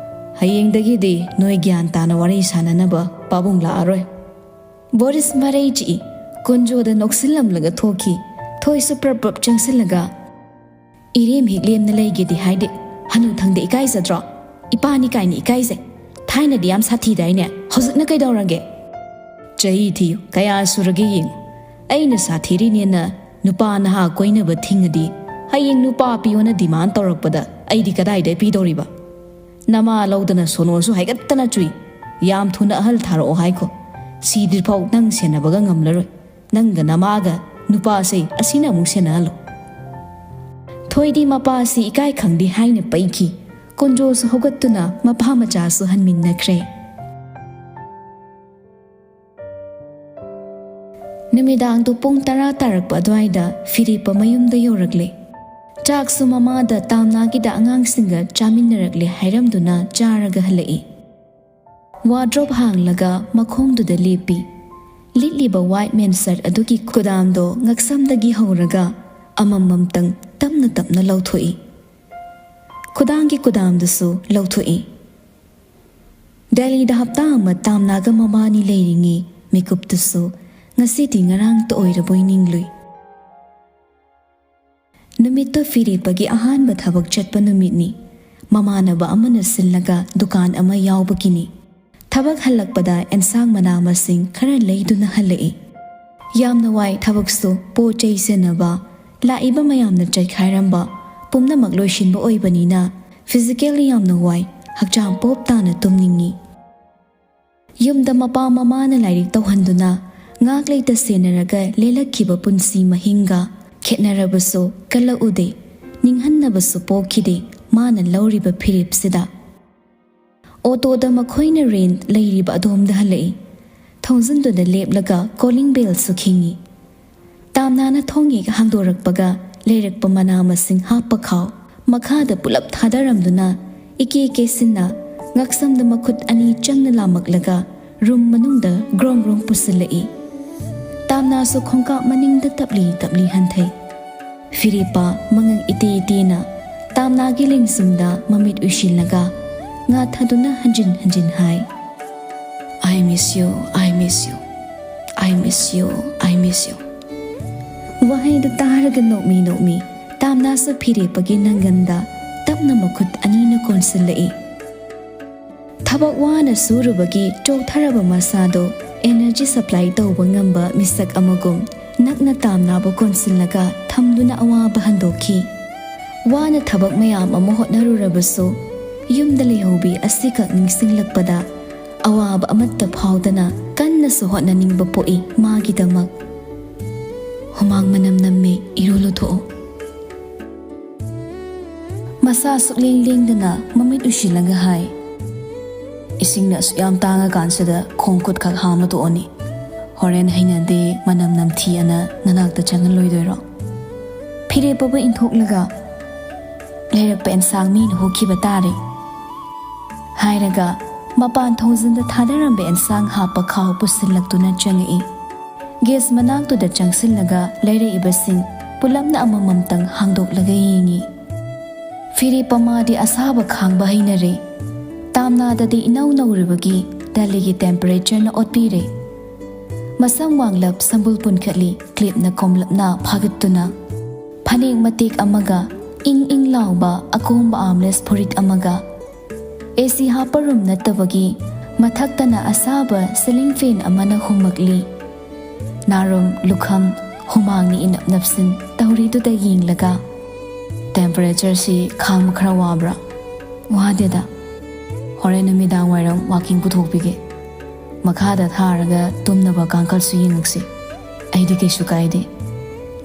ꯍꯌꯦꯡꯗꯒꯤꯗꯤ ꯅꯣꯏ ꯒ꯭ꯌꯥꯟ ꯇꯥꯅ ꯋꯥꯔꯤ ꯁꯥꯟꯅꯅꯕ ꯄꯥꯕꯨꯡ ꯂꯥꯛꯑꯔꯣꯏ꯫" ꯕꯣꯔꯤꯁ ꯃꯔꯩ ꯆꯤꯛꯏ꯫ ꯀꯨꯟꯖꯣꯗ ꯅꯣꯛꯁꯤꯜꯂꯝꯂꯒ ꯊꯣꯛꯈꯤ꯫ ꯊꯣꯏꯁꯨ ꯄ꯭ꯔꯞ ꯄ꯭ꯔꯞ ꯆꯪꯁꯤꯜꯂꯒ, "ꯏꯔꯦꯝ ꯍꯦꯛ ꯂꯦꯝꯅ ꯂꯩꯒꯦꯗꯤ ꯍꯥꯏꯗꯦ꯫ ꯍꯅꯨꯊꯪꯗ ꯏꯀꯥꯏꯖꯗ꯭ꯔꯣ? ꯏꯄꯥꯅꯤ ꯀꯥꯏꯅ ꯏꯀꯥꯏꯖꯩ꯫ ꯊꯥꯏꯅꯗꯤ ꯌꯥꯝ ꯁꯥꯊꯤꯗꯥꯏꯅꯦ? ꯍꯧꯖꯤꯛꯅ ꯀꯩꯗꯧꯔꯒꯦ?" "ꯆꯍꯤ ꯊꯤꯌꯨ, ꯀꯌꯥ ꯁꯨꯔꯒꯦ ꯌꯦꯡꯉꯨ꯫ ꯑꯩꯅ ꯁꯥꯊꯤꯔꯤꯅꯦꯅ ꯅꯨꯄꯥ ꯅꯍꯥ ꯀꯣꯏꯅꯕ ꯊꯤꯡꯉꯗꯤ, ꯍꯌꯦꯡ ꯅꯨꯄꯥ ꯄꯤꯌꯣꯅ ꯗꯤꯃꯥꯟ ꯇꯧꯔꯛꯄꯗ ꯑꯩꯗꯤ ꯀꯗꯥꯏꯗ ꯄꯤꯗꯧꯔꯤꯕ? ꯅꯃꯥ ꯂꯧꯗꯅ ꯁꯣꯅꯣꯁꯨ ꯍꯥꯏꯒꯠꯇꯅ ꯆꯨꯏ꯫ ꯌꯥꯝ ꯊꯨꯅ ꯑꯍꯜ ꯊꯥꯔꯛꯑꯣ ꯍꯥꯏꯈꯣ꯫ ꯁꯤꯗ꯭ꯔꯤꯐꯥꯎ ꯅꯪ ꯁꯦꯟꯅꯕꯒ ꯉꯝꯂꯔꯣꯏ꯫ ꯅꯪꯒ ꯅꯃꯥꯒ ꯅꯨꯄꯥꯁꯦ ꯑꯁꯤꯅ ꯑꯃꯨꯛ ꯁꯦꯟꯅꯍꯜꯂꯣ꯫" ꯊꯣꯏꯗꯤ ꯃꯄꯥꯁꯤ ꯏꯀꯥꯏ ꯈꯪꯗꯦ ꯍꯥꯏꯅ ꯄꯩꯈꯤ꯫ ꯀꯨꯟꯖꯣꯁꯨ ꯍꯧꯒꯠꯇꯨꯅ ꯃꯄꯥ ꯃꯆꯥꯁꯨ ꯍꯟꯃꯤꯟꯅꯈ꯭ꯔꯦ꯫ ꯅꯨꯃꯤꯗꯥꯡꯗꯨ ꯄꯨꯡ ꯇꯔꯥ ꯇꯥꯔꯛꯄ ꯑꯗꯨꯋꯥꯏꯗ ꯐꯤꯔꯦꯞꯄ ꯃꯌꯨꯝꯗ ꯌꯧꯔꯛꯂꯦ꯫ ꯆꯥꯛꯁꯨ ꯃꯃꯥꯗ ꯇꯥꯝꯅꯥꯒꯤꯗ ꯑꯉꯥꯡꯁꯤꯡꯒ ꯆꯥꯃꯤꯟꯅꯔꯛꯂꯦ ꯍꯥꯏꯔꯝꯗꯨꯅ ꯆꯥꯔꯒ ꯍꯜꯂꯛꯏ꯫ ꯋꯥꯗ꯭ꯔꯣꯞ ꯍꯥꯡꯂꯒ ꯃꯈꯣꯡꯗꯨꯗ ꯂꯦꯞꯄꯤ꯫ ꯂꯤꯠꯂꯤꯕ ꯋꯥꯏꯠ ꯃꯦꯟ ꯁꯔꯠ ꯑꯗꯨꯒꯤ ꯀꯨꯗꯥꯝꯗꯣ ꯉꯛꯁꯝꯗꯒꯤ ꯍꯧꯔꯒ ꯑꯃꯃꯝꯇꯪ ꯇꯞꯅ ꯇꯞꯅ ꯂꯧꯊꯣꯛꯏ꯫ ꯈꯨꯗꯥꯡꯒꯤ ꯀꯨꯗꯥꯝꯗꯨꯁꯨ ꯂꯧꯊꯣꯛꯏ꯫ ꯗꯦꯜꯂꯤꯗ ꯍꯞꯇꯥ ꯑꯃ ꯇꯥꯝꯅꯥꯒ ꯃꯃꯥꯅꯤ ꯂꯩꯔꯤꯉꯩ ꯃꯤꯀꯨꯞꯇꯨꯁꯨ ꯉꯁꯤꯗꯤ ꯉꯔꯥꯡꯇ ꯑꯣꯏꯔꯕꯣꯏ ꯅꯤꯡꯂꯨꯏ꯫ ꯅꯨꯃꯤꯠꯇꯨ ꯐꯤꯔꯦꯞꯄꯒꯤ ꯑꯍꯥꯟꯕ ꯊꯕꯛ ꯆꯠꯄ ꯅꯨꯃꯤꯠꯅꯤ꯫ ꯃꯃꯥꯟꯅꯕ ꯑꯃꯅ ꯁꯤꯜꯂꯒ ꯗꯨꯀꯥꯟ ꯑꯃ ꯌꯥꯎꯕꯒꯤꯅꯤ꯫ ꯊꯕꯛ ꯍꯜꯂꯛꯄꯗ ꯑꯦꯟꯁꯥꯡ ꯃꯅꯥ ꯃꯁꯤꯡ ꯈꯔ ꯂꯩꯗꯨꯅ ꯍꯜꯂꯛꯏ꯫ ꯌꯥꯝꯅ ꯋꯥꯏ ꯊꯕꯛꯁꯨ, ꯄꯣꯠ ꯆꯩ ꯁꯦꯟꯅꯕ, ꯂꯥꯛꯏꯕ ꯃꯌꯥꯝꯅ ꯆꯠꯈꯥꯏꯔꯝꯕ, ꯄꯨꯝꯅꯃꯛ ꯂꯣꯏꯁꯤꯟꯕ ꯑꯣꯏꯕꯅꯤꯅ physically ꯌꯥꯝꯅ ꯋꯥꯏ, ꯍꯛꯆꯥꯡ ꯄꯣꯞ ꯇꯥꯅ ꯇꯨꯝꯅꯤꯡꯏ꯫ ꯌꯨꯝꯗ ꯃꯄꯥ ꯃꯃꯥꯅ ꯂꯥꯏꯔꯤꯛ ꯇꯧꯍꯟꯗꯨꯅ ꯉꯥꯛ ꯂꯩꯇ ꯁꯦꯟꯅꯔꯒ ꯂꯦꯜꯂꯛꯈꯤꯕ ꯄꯨꯟꯁꯤ ꯃꯍꯤꯡꯒ ꯈꯦꯠꯅꯔꯕꯁꯨ ꯀꯜꯂꯛꯎꯗꯦ, ꯅꯤꯡꯍꯟꯅꯕꯁꯨ ꯄꯣꯛꯈꯤꯗꯦ ꯃꯥꯅ ꯂꯧꯔꯤꯕ ꯐꯤꯔꯦꯞꯁꯤꯗ꯫ ꯑꯣꯇꯣꯗ ꯃꯈꯣꯏꯅ ꯔꯦꯟꯠ ꯂꯩꯔꯤꯕ ꯑꯗꯣꯝꯗ ꯍꯜꯂꯛꯏ꯫ ꯊꯣꯡꯖꯤꯟꯗꯨꯗ ꯂꯦꯞꯂꯒ ꯀꯣꯂꯤꯡ ꯕꯦꯜꯁꯨ ꯈꯤꯡꯏ꯫ ꯇꯥꯝꯅꯥꯅ ꯊꯣꯡ ꯍꯦꯛ ꯍꯥꯡꯗꯣꯔꯛꯄꯒ ꯂꯩꯔꯛꯄ ꯃꯅꯥ ꯃꯁꯤꯡ ꯍꯥꯞꯄ ꯈꯥꯎ ꯃꯈꯥꯗ ꯄꯨꯂꯞ ꯊꯥꯗꯔꯝꯗꯨꯅ ꯏꯀꯦ ꯀꯦꯁꯤꯟꯅ ꯉꯛꯁꯝꯗ ꯃꯈꯨꯠ ꯑꯅꯤ ꯆꯪꯅ ꯂꯥꯝꯃꯛꯂꯒ ꯔꯨꯝ ꯃꯅꯨꯡꯗ ꯒ꯭ꯔꯣꯡ ꯒ꯭ꯔꯣꯡ ꯄꯨꯁꯤꯜꯂꯛꯏ꯫ ꯇꯥꯝꯅꯥꯁꯨ ꯈꯣꯡꯀꯥꯞ ꯃꯅꯤꯡꯗ ꯇꯞꯂꯤ ꯇꯞꯂꯤ ꯍꯟꯊꯩ꯫ ꯐꯤꯔꯦꯞꯄ ꯃꯉꯛ ꯏꯇꯦ ꯏꯇꯦꯅ ꯇꯥꯝꯅꯥꯒꯤ ꯂꯦꯡꯖꯨꯝꯗ ꯃꯃꯤꯠ ꯎꯏꯁꯤꯜꯂꯒ ꯉꯥꯊꯗꯨꯅ ꯍꯟꯖꯤꯟ ꯍꯟꯖꯤꯟ ꯍꯥꯏ, "I miss you, I miss you꯫ "I miss you, I miss you." ꯋꯥꯍꯩꯗꯨ ꯇꯥꯔꯒ ꯅꯣꯛꯃꯤ ꯅꯣꯛꯃꯤ ꯇꯥꯝꯅꯥꯁꯨ ꯐꯤꯔꯦꯞꯄꯒꯤ ꯅꯪꯒꯟꯗ ꯇꯞꯅ ꯃꯈꯨꯠ ꯑꯅꯤꯅ ꯀꯣꯟꯁꯤꯜꯂꯛꯏ꯫ ꯊꯕꯛ ꯋꯥꯅ ꯁꯨꯔꯨꯕꯒꯤ ꯆꯣꯛꯊꯔꯕ ꯃꯁꯥꯗꯣ energy supply ꯇꯧꯕ ꯉꯝꯕ ꯃꯤꯁꯛ ꯑꯃꯒꯨꯝ ꯅꯛꯅ ꯇꯥꯝꯅꯥꯕꯨ ꯀꯣꯟꯁꯤꯜꯂꯒ ꯊꯝꯗꯨꯅ ꯑꯋꯥꯕ ꯍꯟꯗꯣꯛꯈꯤ꯫ ꯋꯥꯅ ꯊꯕꯛ ꯃꯌꯥꯝ ꯑꯃ ꯍꯣꯠꯅꯔꯨꯔꯕꯁꯨ, ꯌꯨꯝꯗ ꯂꯩꯍꯧꯕꯤ ꯑꯁꯤꯈꯛ ꯅꯤꯡꯁꯤꯡꯂꯛꯄꯗ ꯑꯋꯥꯕ ꯑꯃꯠꯇ ꯐꯥꯎꯗꯅ ꯀꯟꯅꯁꯨ ꯍꯣꯠꯅꯅꯤꯡꯕ ꯄꯣꯛꯏ ꯃꯥꯒꯤꯗꯃꯛ꯫ "ꯍꯨꯃꯥꯡ ꯃꯅꯝ ꯅꯝꯃꯦ, ꯏꯔꯨ ꯂꯨꯊꯣꯛꯑꯣ꯫" ꯃꯁꯥ ꯁꯨꯛꯂꯦꯡ ꯂꯦꯡꯗꯅ ꯃꯃꯤꯠ ꯎꯏꯁꯤꯜꯂꯒ ꯍꯥꯏ, "ꯏꯁꯤꯡꯅ ꯑꯁꯨꯛ ꯌꯥꯝ ꯇꯥꯡꯉꯀꯥꯟꯁꯤꯗ ꯈꯣꯡ ꯈꯨꯠꯈꯛ ꯍꯥꯝꯃ ꯇꯣꯛꯑꯅꯤ꯫ ꯍꯣꯔꯦꯟ ꯍꯩꯅꯗꯦ, ꯃꯅꯝ ꯅꯝꯊꯤꯑꯅ ꯅꯅꯥꯛꯇ ꯆꯪꯍꯜꯂꯣꯏꯗꯣꯏꯔꯣ?" ꯐꯤꯔꯦꯞꯄꯕꯨ ꯏꯟꯊꯣꯛꯂꯒ, "ꯂꯩꯔꯛꯄ ꯑꯦꯟꯁꯥꯡ ꯃꯤꯅ ꯍꯨꯈꯤꯕ ꯇꯥꯔꯦ," ꯍꯥꯏꯔꯒ ꯃꯄꯥꯟ ꯊꯣꯡꯖꯤꯟꯗ ꯊꯥꯗꯔꯝꯕ ꯑꯦꯟꯁꯥꯡ ꯍꯥꯞꯄ ꯈꯥꯎ ꯄꯨꯁꯤꯜꯂꯛꯇꯨꯅ ꯆꯪꯉꯛꯏ꯫ ꯒꯦꯁ ꯃꯅꯥꯛꯇꯨꯗ ꯆꯪꯁꯤꯜꯂꯒ ꯂꯩꯔꯛꯏꯕꯁꯤꯡ ꯄꯨꯂꯞꯅ ꯑꯃꯃꯝꯇꯪ ꯍꯥꯡꯗꯣꯛꯂꯒ ꯌꯦꯡꯉꯤ꯫ ꯐꯤꯔꯦꯞꯄ ꯃꯥꯗꯤ ꯑꯁꯥꯕ ꯈꯥꯡꯕ ꯍꯩꯅꯔꯦ꯫ ꯇꯥꯝꯅꯥꯗꯗꯤ ꯏꯅꯧ ꯅꯧꯔꯤꯕꯒꯤ ꯗꯦꯜꯂꯤꯒꯤ temperatureꯅ ꯑꯣꯠꯄꯤꯔꯦ꯫ ꯃꯁꯝ ꯋꯥꯡꯂꯞ ꯁꯝꯕꯨꯜ ꯄꯨꯟꯈꯠꯂꯤ, clipꯅ ꯀꯣꯝꯂꯞꯅ ꯐꯥꯒꯠꯇꯨꯅ꯫ ꯐꯅꯦꯛ ꯃꯇꯦꯛ ꯑꯃꯒ, ꯏꯪ ꯏꯪ ꯂꯥꯎꯕ ꯑꯀꯣꯝꯕ armless ꯐꯨꯔꯤꯠ ꯑꯃꯒ, AC ꯍꯥꯞꯄ room ꯅꯠꯇꯕꯒꯤ ꯃꯊꯛꯇꯅ ꯑꯁꯥꯕ ceiling fan ꯑꯃꯅ ꯍꯨꯝꯃꯛꯂꯤ꯫ ꯅꯥꯔꯨꯝ, ꯂꯨꯈꯝ, ꯍꯨꯃꯥꯡꯅ ꯏꯅꯞ ꯅꯞꯁꯤꯟ ꯇꯧꯔꯤꯗꯨꯗ ꯌꯦꯡꯂꯒ, "Temperatureꯁꯤ ꯈꯥꯡꯕ ꯈꯔ ꯋꯥꯕ꯭ꯔꯥ?" "ꯋꯥꯗꯦꯗ꯫ ꯍꯣꯔꯦꯟ ꯅꯨꯃꯤꯗꯥꯡ ꯋꯥꯏꯔꯝ walking ꯄꯨꯊꯣꯛꯄꯤꯒꯦ꯫ ꯃꯈꯥꯗ ꯊꯥꯔꯒ ꯇꯨꯝꯅꯕ ꯀꯥꯡꯈꯜꯁꯨ ꯌꯦꯡꯉꯛꯁꯤ꯫ ꯑꯩꯗꯤ ꯀꯩꯁꯨ ꯀꯥꯏꯗꯦ꯫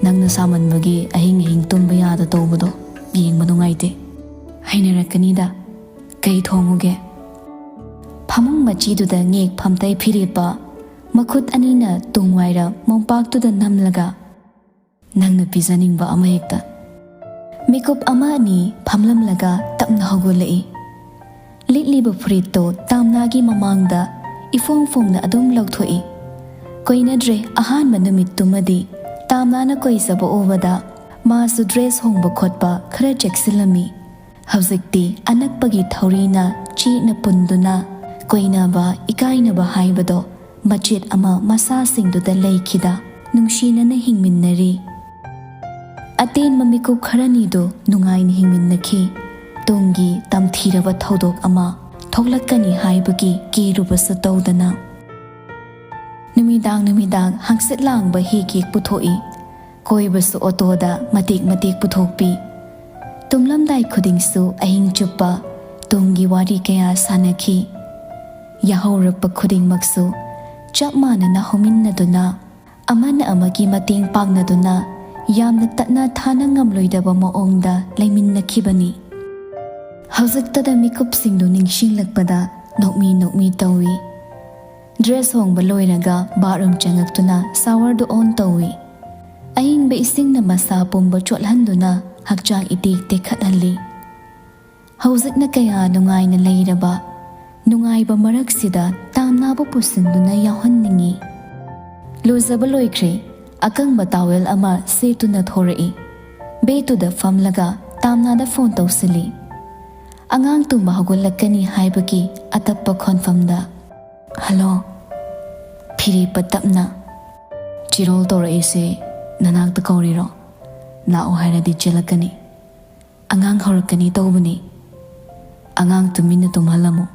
ꯅꯪꯅ ꯁꯥꯃꯟꯕꯒꯤ ꯑꯍꯤꯡ ꯑꯍꯤꯡ ꯇꯨꯝꯕ ꯌꯥꯗ ꯇꯧꯕꯗꯣ ꯌꯦꯡꯕ ꯅꯨꯡꯉꯥꯏꯇꯦ꯫" "ꯍꯩꯅꯔꯛꯀꯅꯤꯗ꯫ ꯀꯩ ꯊꯣꯡꯉꯨꯒꯦ?" ꯐꯃꯨꯡ ꯃꯆꯤꯗꯨꯗ ꯉꯦꯛ ꯐꯝꯇꯩ ꯐꯤꯔꯦꯞꯄ ꯃꯈꯨꯠ ꯑꯅꯤꯅ ꯇꯨꯡ ꯋꯥꯏꯔ ꯃꯣꯝꯄꯥꯛꯇꯨꯗ ꯅꯝꯂꯒ, "ꯅꯪꯅ ꯄꯤꯖꯅꯤꯡꯕ ꯑꯃꯍꯦꯛꯇ꯫" ꯃꯤꯀꯨꯞ ꯑꯃ ꯑꯅꯤ ꯐꯝꯂꯝꯂꯒ ꯇꯞꯅ ꯍꯧꯒꯠꯂꯛꯏ꯫ ꯂꯤꯠꯂꯤꯕ ꯐꯨꯔꯤꯠꯇꯣ ꯇꯥꯝꯅꯥꯒꯤ ꯃꯃꯥꯡꯗ ꯏꯐꯣꯡ ꯐꯣꯡꯅ ꯑꯗꯨꯝ ꯂꯧꯊꯣꯛꯏ꯫ ꯀꯣꯏꯅꯗ꯭ꯔꯦ ꯑꯍꯥꯟꯕ ꯅꯨꯃꯤꯠꯇꯨꯃꯗꯤ ꯇꯥꯝꯅꯥꯅ ꯀꯣꯏꯖꯕ ꯎꯕꯗ ꯃꯥꯁꯨ dress ꯍꯣꯡꯕ ꯈꯣꯠꯄ ꯈꯔ ꯆꯦꯛꯁꯤꯜꯂꯝꯃꯤ꯫ ꯍꯧꯖꯤꯛꯇꯤ ꯑꯅꯛꯄꯒꯤ ꯊꯧꯔꯤꯅ ꯆꯦꯠꯅ ꯄꯨꯟꯗꯨꯅ ꯀꯣꯏꯅꯕ, ꯏꯀꯥꯏꯅꯕ ꯍꯥꯏꯕꯗꯣ ꯃꯆꯦꯠ ꯑꯃ ꯃꯁꯥꯁꯤꯡꯗꯨꯗ ꯂꯩꯈꯤꯗ ꯅꯨꯡꯁꯤꯅꯅ ꯍꯤꯡꯃꯤꯟꯅꯔꯤ꯫ ꯑꯇꯦꯟꯕ ꯃꯤꯀꯨꯞ ꯈꯔꯅꯤꯗꯨ ꯅꯨꯡꯉꯥꯏꯅ ꯍꯤꯡꯃꯤꯟꯅꯈꯤ꯫ ꯇꯨꯡꯒꯤ ꯇꯝꯊꯤꯔꯕ ꯊꯧꯗꯣꯛ ꯑꯃ ꯊꯣꯛꯂꯛꯀꯅꯤ ꯍꯥꯏꯕꯒꯤ ꯀꯤꯔꯨꯕꯁꯨ ꯇꯧꯗꯅ꯫ ꯅꯨꯃꯤꯗꯥꯡ ꯅꯨꯃꯤꯗꯥꯡ ꯍꯪꯆꯤꯠ ꯂꯥꯡꯕ ꯍꯦꯛ ꯍꯦꯛ ꯄꯨꯊꯣꯛꯏ꯫ ꯀꯣꯏꯕꯁꯨ ꯑꯣꯇꯣꯗ ꯃꯇꯦꯛ ꯃꯇꯦꯛ ꯄꯨꯊꯣꯛꯄꯤ꯫ ꯇꯨꯝꯂꯝꯗꯥꯏ ꯈꯨꯗꯤꯡꯁꯨ ꯑꯍꯤꯡ ꯆꯨꯞꯄ ꯇꯨꯡꯒꯤ ꯋꯥꯔꯤ ꯀꯌꯥ ꯁꯥꯟꯅꯈꯤ꯫ ꯌꯥꯍꯧꯔꯛꯄ ꯈꯨꯗꯤꯡꯃꯛꯁꯨ ꯆꯞ ꯃꯥꯟꯅꯅ ꯍꯧꯃꯤꯟꯅꯗꯨꯅ, ꯑꯃꯅ ꯑꯃꯒꯤ ꯃꯇꯦꯡ ꯄꯥꯡꯅꯗꯨꯅ, ꯌꯥꯝꯅ ꯇꯠꯅ ꯊꯥꯅ ꯉꯝꯂꯣꯏꯗꯕ ꯃꯑꯣꯡꯗ ꯂꯩꯃꯤꯟꯅꯈꯤꯕꯅꯤ꯫ ꯍꯧꯖꯤꯛꯇꯗ ꯃꯤꯀꯨꯞꯁꯤꯡꯗꯨ ꯅꯤꯡꯁꯤꯡꯂꯛꯄꯗ ꯅꯣꯛꯃꯤ ꯅꯣꯛꯃꯤ ꯇꯧꯏ꯫ ꯗ꯭ꯔꯦꯁ ꯍꯣꯡꯕ ꯂꯣꯏꯔꯒ ꯕꯥꯠꯔꯨꯝ ꯆꯪꯉꯛꯇꯨꯅ ꯁꯥꯋꯔꯗꯨ ꯑꯣꯟ ꯇꯧꯏ꯫ ꯑꯏꯪꯕ ꯏꯁꯤꯡꯅ ꯃꯁꯥ ꯄꯨꯝꯕ ꯆꯣꯠꯍꯟꯗꯨꯅ ꯍꯛꯆꯥꯡ ꯏꯇꯦꯛ ꯇꯦꯛꯈꯠꯍꯜꯂꯤ꯫ ꯍꯧꯖꯤꯛꯅ ꯀꯌꯥ ꯅꯨꯡꯉꯥꯏꯅ ꯂꯩꯔꯕ, ꯅꯨꯡꯉꯥꯏꯕ ꯃꯔꯛꯁꯤꯗ ꯇꯥꯝꯅꯥꯕꯨ ꯄꯨꯁꯤꯟꯗꯨꯅ ꯌꯥꯎꯍꯟꯅꯤꯡꯏ꯫ ꯂꯨꯖꯕ ꯂꯣꯏꯈ꯭ꯔꯦ, ꯑꯀꯪꯕ ꯇꯥꯋꯦꯜ ꯑꯃ ꯁꯦꯠꯇꯨꯅ ꯊꯣꯔꯛꯏ꯫ ꯕꯦꯗꯇꯨꯗ ꯐꯝꯂꯒ ꯇꯥꯝꯅꯥꯗ ꯐꯣꯟ ꯇꯧꯁꯤꯜꯂꯤ꯫ ꯑꯉꯥꯡ ꯇꯨꯝꯕ ꯍꯧꯒꯠꯂꯛꯀꯅꯤ ꯍꯥꯏꯕꯒꯤ ꯑꯇꯞꯄ ꯈꯣꯟꯐꯝꯗ꯫ "ꯍꯜꯂꯣ?" ꯐꯤꯔꯦꯞꯄ ꯇꯞꯅ꯫ "ꯆꯤꯔꯣꯜ ꯇꯧꯔꯛꯏꯁꯦ ꯅꯅꯥꯛꯇ ꯀꯧꯔꯤꯔꯣ? ꯂꯥꯛꯑꯣ ꯍꯥꯏꯔꯗꯤ ꯆꯦꯜꯂꯛꯀꯅꯤ꯫ ꯑꯉꯥꯡ ꯍꯧꯔꯛꯀꯅꯤ ꯇꯧꯕꯅꯤ꯫ ꯑꯉꯥꯡ ꯇꯨꯃꯤꯟꯅ ꯇꯨꯝꯍꯜꯂꯝꯃꯨ,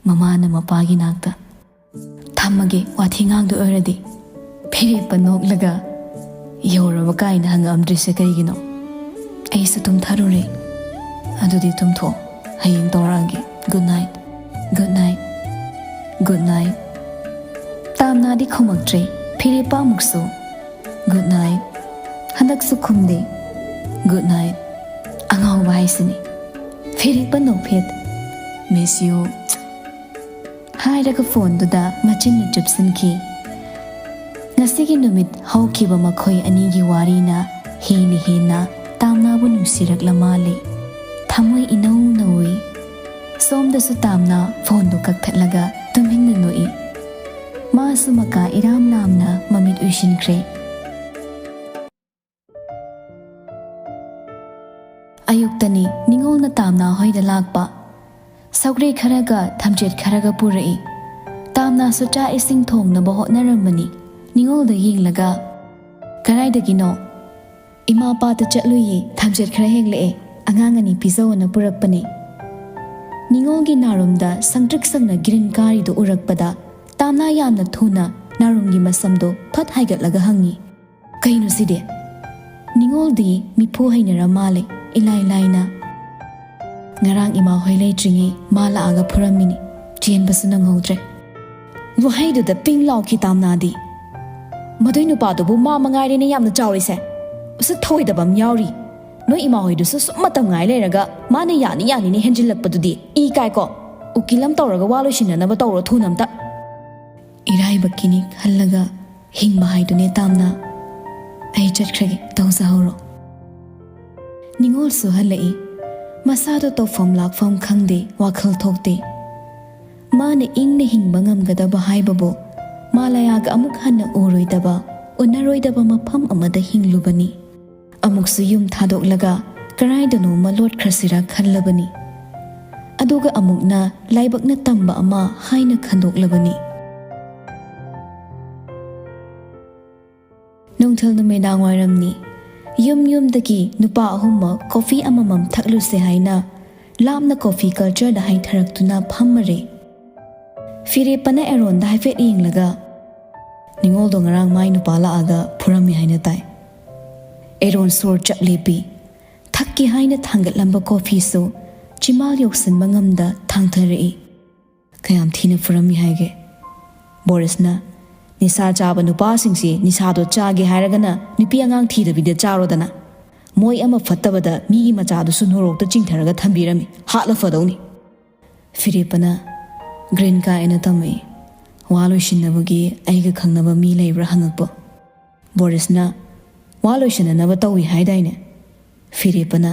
ꯃꯃꯥꯅ ꯃꯄꯥꯒꯤ ꯅꯥꯛꯇ꯫ ꯊꯝꯃꯒꯦ, ꯋꯥꯊꯤ ꯉꯥꯡꯗꯣꯏ ꯑꯣꯏꯔꯗꯤ꯫" ꯐꯤꯔꯦꯞꯄ ꯅꯣꯛꯂꯒ, "ꯌꯧꯔꯕ ꯀꯥꯏꯅ ꯍꯪꯉꯛꯑꯝꯗ꯭ꯔꯤꯁꯦ ꯀꯩꯒꯤꯅꯣ? ꯑꯩꯁꯨ ꯇꯨꯝꯊꯔꯨꯔꯦ꯫ ꯑꯗꯨꯗꯤ ꯇꯨꯝꯊꯣꯛꯑꯣ, ꯍꯌꯦꯡ ꯇꯧꯔꯛꯑꯒꯦ꯫ Good night, good night, good night." ꯇꯥꯝꯅꯥꯗꯤ ꯈꯨꯝꯃꯛꯇ꯭ꯔꯦ꯫ ꯐꯤꯔꯦꯞꯄ ꯑꯃꯨꯛꯁꯨ "Good night." ꯍꯟꯗꯛꯁꯨ ꯈꯨꯝꯗꯦ꯫ "Good night." ꯑꯉꯥꯎꯕ ꯍꯥꯏꯁꯤꯅꯤ꯫ ꯐꯤꯔꯦꯞꯄ ꯅꯣꯛꯐꯦꯠ꯫ "Miss you." ꯍꯥꯏꯔꯒ ꯐꯣꯟꯗꯨꯗ ꯃꯆꯤꯟꯅ ꯆꯨꯞꯁꯤꯟꯈꯤ꯫ ꯉꯁꯤꯒꯤ ꯅꯨꯃꯤꯠ ꯍꯧꯈꯤꯕ ꯃꯈꯣꯏ ꯑꯅꯤꯒꯤ ꯋꯥꯔꯤꯅ ꯍꯦꯟꯅ ꯍꯦꯟꯅ ꯇꯥꯝꯅꯥꯕꯨ ꯅꯨꯡꯁꯤꯔꯛꯂ ꯃꯥꯜꯂꯦ꯫ ꯊꯃꯣꯏ ꯏꯅꯧ ꯅꯧꯏ꯫ ꯁꯣꯝꯗꯁꯨ ꯇꯥꯝꯅꯥ ꯐꯣꯟꯗꯨ ꯀꯛꯊꯠꯂꯒ ꯇꯨꯃꯤꯟꯅ ꯅꯣꯛꯏ꯫ ꯃꯥꯁꯨ ꯃꯀꯥ ꯏꯔꯥꯝ ꯂꯥꯝꯅ ꯃꯃꯤꯠ ꯎꯏꯁꯤꯟꯈ꯭ꯔꯦ꯫ ꯑꯌꯨꯛꯇꯅꯤ ꯅꯤꯉꯣꯜꯅ ꯇꯥꯝꯅꯥ ꯍꯣꯏꯗ ꯂꯥꯛꯄ꯫ ꯁꯧꯒ꯭ꯔꯤ ꯈꯔꯒ ꯊꯝꯆꯦꯠ ꯈꯔꯒ ꯄꯨꯔꯛꯏ꯫ ꯇꯥꯝꯅꯥꯁꯨ ꯆꯥꯛ ꯏꯁꯤꯡ ꯊꯣꯡꯅꯕ ꯍꯣꯠꯅꯔꯝꯕꯅꯤ꯫ ꯅꯤꯉꯣꯜꯗ ꯌꯦꯡꯂꯒ, "ꯀꯗꯥꯏꯗꯒꯤꯅꯣ?" "ꯏꯃꯥ ꯄꯥꯠꯇ ꯆꯠꯂꯨꯏꯌꯦ, ꯊꯝꯆꯦꯠ ꯈꯔ ꯍꯦꯛꯂꯛꯑꯦ, ꯑꯉꯥꯡ ꯑꯅꯤ ꯄꯤꯖꯧꯑꯅ ꯄꯨꯔꯛꯄꯅꯦ"꯫ ꯅꯤꯉꯣꯜꯒꯤ ꯅꯥꯔꯨꯝꯗ ꯁꯪꯇ꯭ꯔꯤꯛ ꯁꯪꯅ ꯒ꯭ꯔꯤꯟ ꯀꯥꯔꯤꯗꯨ ꯎꯔꯛꯄꯗ ꯇꯥꯝꯅꯥ ꯌꯥꯝꯅ ꯊꯨꯅ ꯅꯥꯔꯨꯝꯒꯤ ꯃꯁꯝꯗꯣ ꯐꯠ ꯍꯥꯏꯒꯠꯂꯒ ꯍꯪꯉꯤ, "ꯀꯩꯅꯣ ꯁꯤꯗꯤ?" ꯅꯤꯉꯣꯜꯗꯤ ꯃꯤꯐꯨ ꯍꯩꯅꯔ ꯃꯥꯜꯂꯦ, ꯏꯂꯥꯏ ꯂꯥꯏꯅ, "ꯉꯔꯥꯡ ꯏꯃꯥ ꯍꯣꯏ ꯂꯩꯇ꯭ꯔꯤꯉꯩ ꯃꯥ ꯂꯥꯛꯑꯒ ꯐꯨꯔꯝꯃꯤꯅꯤ, ꯆꯦꯟꯕꯁꯨ ꯅꯪꯍꯧꯗ꯭ꯔꯦ"꯫ ꯋꯥꯍꯩꯗꯨꯗ ꯄꯤꯡ ꯂꯥꯎꯈꯤ ꯇꯥꯝꯅꯥꯗꯤ꯫ "ꯃꯗꯨꯏ ꯅꯨꯄꯥꯗꯨꯕꯨ ꯃꯥ ꯃꯉꯥꯏꯔꯦꯅꯦ ꯌꯥꯝꯅ ꯆꯥꯎꯔꯤꯁꯦ꯫ ꯎꯁꯤꯠ ꯊꯑꯣꯏꯗꯕ ꯑꯃ ꯌꯥꯎꯔꯤ꯫ ꯅꯣꯏ ꯏꯃꯥ ꯍꯣꯏꯗꯨꯁꯨ ꯁꯨꯝ ꯃꯇꯝ ꯉꯥꯏ ꯂꯩꯔꯒ ꯃꯥꯅ ꯌꯥꯅꯤ ꯌꯥꯅꯤꯅꯦ ꯍꯦꯟꯖꯤꯜꯂꯛꯄꯗꯨꯗꯤ꯫ ꯏ ꯀꯥꯏꯀꯣ꯫ ꯎꯀꯤꯜ ꯑꯃ ꯇꯧꯔꯒ ꯋꯥ ꯂꯣꯏꯁꯤꯟꯅꯅꯕ ꯇꯧꯔꯣ ꯊꯨꯅ ꯑꯝꯇ"꯫ "ꯏꯔꯥꯏꯕꯛꯀꯤꯅꯤ ꯈꯜꯂꯒ ꯍꯤꯡꯕ ꯍꯥꯏꯗꯨꯅꯦ ꯇꯥꯝꯅꯥ꯫ ꯑꯩ ꯆꯠꯈ꯭ꯔꯒꯦ, ꯇꯧꯖꯍꯧꯔꯣ"꯫ ꯅꯤꯉꯣꯜꯁꯨ ꯍꯜꯂꯛꯏ꯫ ꯃꯁꯥꯗꯣ ꯇꯧꯐꯝ ꯂꯥꯛꯐꯝ ꯈꯪꯗꯦ, ꯋꯥꯈꯜ ꯊꯣꯛꯇꯦ꯫ ꯃꯥꯅ ꯏꯪꯅ ꯍꯤꯡꯕ ꯉꯝꯒꯗꯕ ꯍꯥꯏꯕꯕꯨ ꯃꯥꯂꯥꯌꯥꯒ ꯑꯃꯨꯛ ꯍꯟꯅ ꯎꯔꯣꯏꯗꯕ, ꯎꯅꯔꯣꯏꯗꯕ ꯃꯐꯝ ꯑꯃꯗ ꯍꯤꯡꯂꯨꯕꯅꯤ꯫ ꯑꯃꯨꯛꯁꯨ ꯌꯨꯝ ꯊꯥꯗꯣꯛꯂꯒ ꯀꯔꯥꯏꯗꯅꯣꯃ ꯂꯣꯠꯈ꯭ꯔꯁꯤꯔꯥ ꯈꯜꯂꯕꯅꯤ꯫ ꯑꯗꯨꯒ ꯑꯃꯨꯛꯅ ꯂꯥꯏꯕꯛꯅ ꯇꯝꯕ ꯑꯃ ꯍꯥꯏꯅ ꯈꯟꯗꯣꯛꯂꯕꯅꯤ꯫ ꯅꯨꯡꯊꯤꯜ ꯅꯨꯃꯤꯗꯥꯡ ꯋꯥꯏꯔꯝꯅꯤ꯫ ꯌꯨꯝ ꯌꯨꯝꯗꯒꯤ ꯅꯨꯄꯥ ꯑꯍꯨꯝꯃꯛ ꯀꯣꯐꯤ ꯑꯃꯃꯝ ꯊꯛꯂꯨꯁꯦ ꯍꯥꯏꯅ ꯂꯥꯞꯅ ꯀꯣꯐꯤ ꯀꯜꯆꯔꯗ ꯍꯥꯏꯊꯔꯛꯇꯨꯅ ꯐꯝꯃꯔꯦ꯫ ꯐꯤꯔꯦꯞꯄꯅ ꯑꯦꯔꯣꯟꯗ ꯍꯥꯏꯐꯦꯠ ꯌꯦꯡꯂꯒ, "ꯅꯤꯉꯣꯜꯗꯣ ꯉꯔꯥꯡ ꯃꯥꯏ ꯅꯨꯄꯥ ꯂꯥꯛꯑꯒ ꯐꯨꯔꯝꯃꯤ ꯍꯥꯏꯅ ꯇꯥꯏ"꯫ ꯑꯦꯔꯣꯟ ꯁꯣꯔ ꯆꯞ ꯂꯦꯞꯄꯤ꯫ ꯊꯛꯀꯦ ꯍꯥꯏꯅ ꯊꯥꯡꯒꯠꯂꯝꯕ ꯀꯣꯐꯤꯁꯨ ꯆꯤꯃꯥꯜ ꯌꯧꯁꯤꯟꯕ ꯉꯝꯗ ꯊꯥꯡꯊꯔꯛꯏ꯫ "ꯀꯌꯥꯝ ꯊꯤꯅ ꯐꯨꯔꯝꯃꯤ ꯍꯥꯏꯒꯦ?" ꯕꯣꯔꯤꯁꯅ, "ꯅꯤꯁꯥ ꯆꯥꯕ ꯅꯨꯄꯥꯁꯤꯡꯁꯤ ꯅꯤꯁꯥꯗꯣ ꯆꯥꯒꯦ ꯍꯥꯏꯔꯒꯅ ꯅꯨꯄꯤ ꯑꯉꯥꯡ ꯊꯤꯗꯕꯤꯗ ꯆꯥꯔꯣꯗꯅ꯫ ꯃꯣꯏ ꯑꯃ ꯐꯠꯇꯕꯗ ꯃꯤꯒꯤ ꯃꯆꯥꯗꯨꯁꯨ ꯅꯣꯔꯣꯛꯇ ꯆꯤꯡꯊꯔꯒ ꯊꯝꯕꯤꯔꯝꯃꯤ꯫ ꯍꯥꯠꯂ ꯐꯗꯧꯅꯤ"꯫ ꯐꯤꯔꯦꯞꯄꯅ, "ꯒ꯭ꯔꯤꯟ ꯀꯥꯏꯅ ꯇꯝꯃꯛꯏ꯫ ꯋꯥ ꯂꯣꯏꯁꯤꯟꯅꯕꯒꯤ ꯑꯩꯒ ꯈꯪꯅꯕ ꯃꯤ ꯂꯩꯕ꯭ꯔꯥ ꯍꯪꯉꯛꯄ"꯫ ꯕꯣꯔꯤꯁꯅ, "ꯋꯥ ꯂꯣꯏꯁꯤꯟꯅꯅꯕ ꯇꯧꯏ ꯍꯥꯏꯗꯥꯏꯅꯦ?" ꯐꯤꯔꯦꯞꯄꯅ,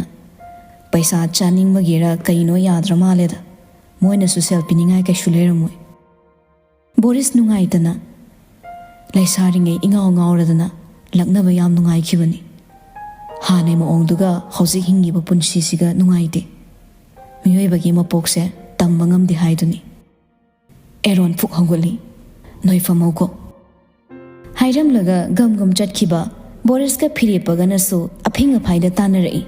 "ꯄꯩꯁꯥ ꯆꯥꯅꯤꯡꯕꯒꯤꯔ ꯀꯩꯅꯣ ꯌꯥꯗ꯭ꯔ ꯃꯥꯜꯂꯦꯗ꯫ ꯃꯣꯏꯅꯁꯨ ꯁꯦꯜ ꯄꯤꯅꯤꯡꯉꯥꯏ ꯀꯩꯁꯨ ꯂꯩꯔꯝꯃꯣꯏ"꯫ ꯕꯣꯔꯤꯁ ꯅꯨꯡꯉꯥꯏꯇꯅ, "ꯂꯩꯁꯥꯔꯤꯉꯩ ꯏꯉꯥꯎ ꯉꯥꯎꯔꯗꯅ ꯂꯛꯅꯕ ꯌꯥꯝ ꯅꯨꯡꯉꯥꯏꯈꯤꯕꯅꯤ꯫ ꯍꯥꯟꯅꯩ ꯃꯑꯣꯡꯗꯨꯒ ꯍꯧꯖꯤꯛ ꯍꯤꯡꯉꯤꯕ ꯄꯨꯟꯁꯤꯁꯤꯒ ꯅꯨꯡꯉꯥꯏꯇꯦ꯫ ꯃꯤꯑꯣꯏꯕꯒꯤ ꯃꯄꯣꯛꯁꯦ ꯇꯝꯕ ꯉꯝꯗꯦ ꯍꯥꯏꯗꯨꯅꯤ"꯫ ꯑꯦꯔꯣꯟ ꯄꯨꯛ ꯍꯧꯒꯠꯂꯤ꯫ "ꯅꯣꯏ ꯐꯝꯍꯧꯀꯣ" ꯍꯥꯏꯔꯝꯂꯒ ꯒꯝ ꯒꯝ ꯆꯠꯈꯤꯕ ꯕꯣꯔꯤꯁꯀ ꯐꯤꯔꯦꯞꯄꯒꯅꯁꯨ ꯑꯐꯤꯡ ꯑꯐꯥꯏꯗ ꯇꯥꯟꯅꯔꯛꯏ꯫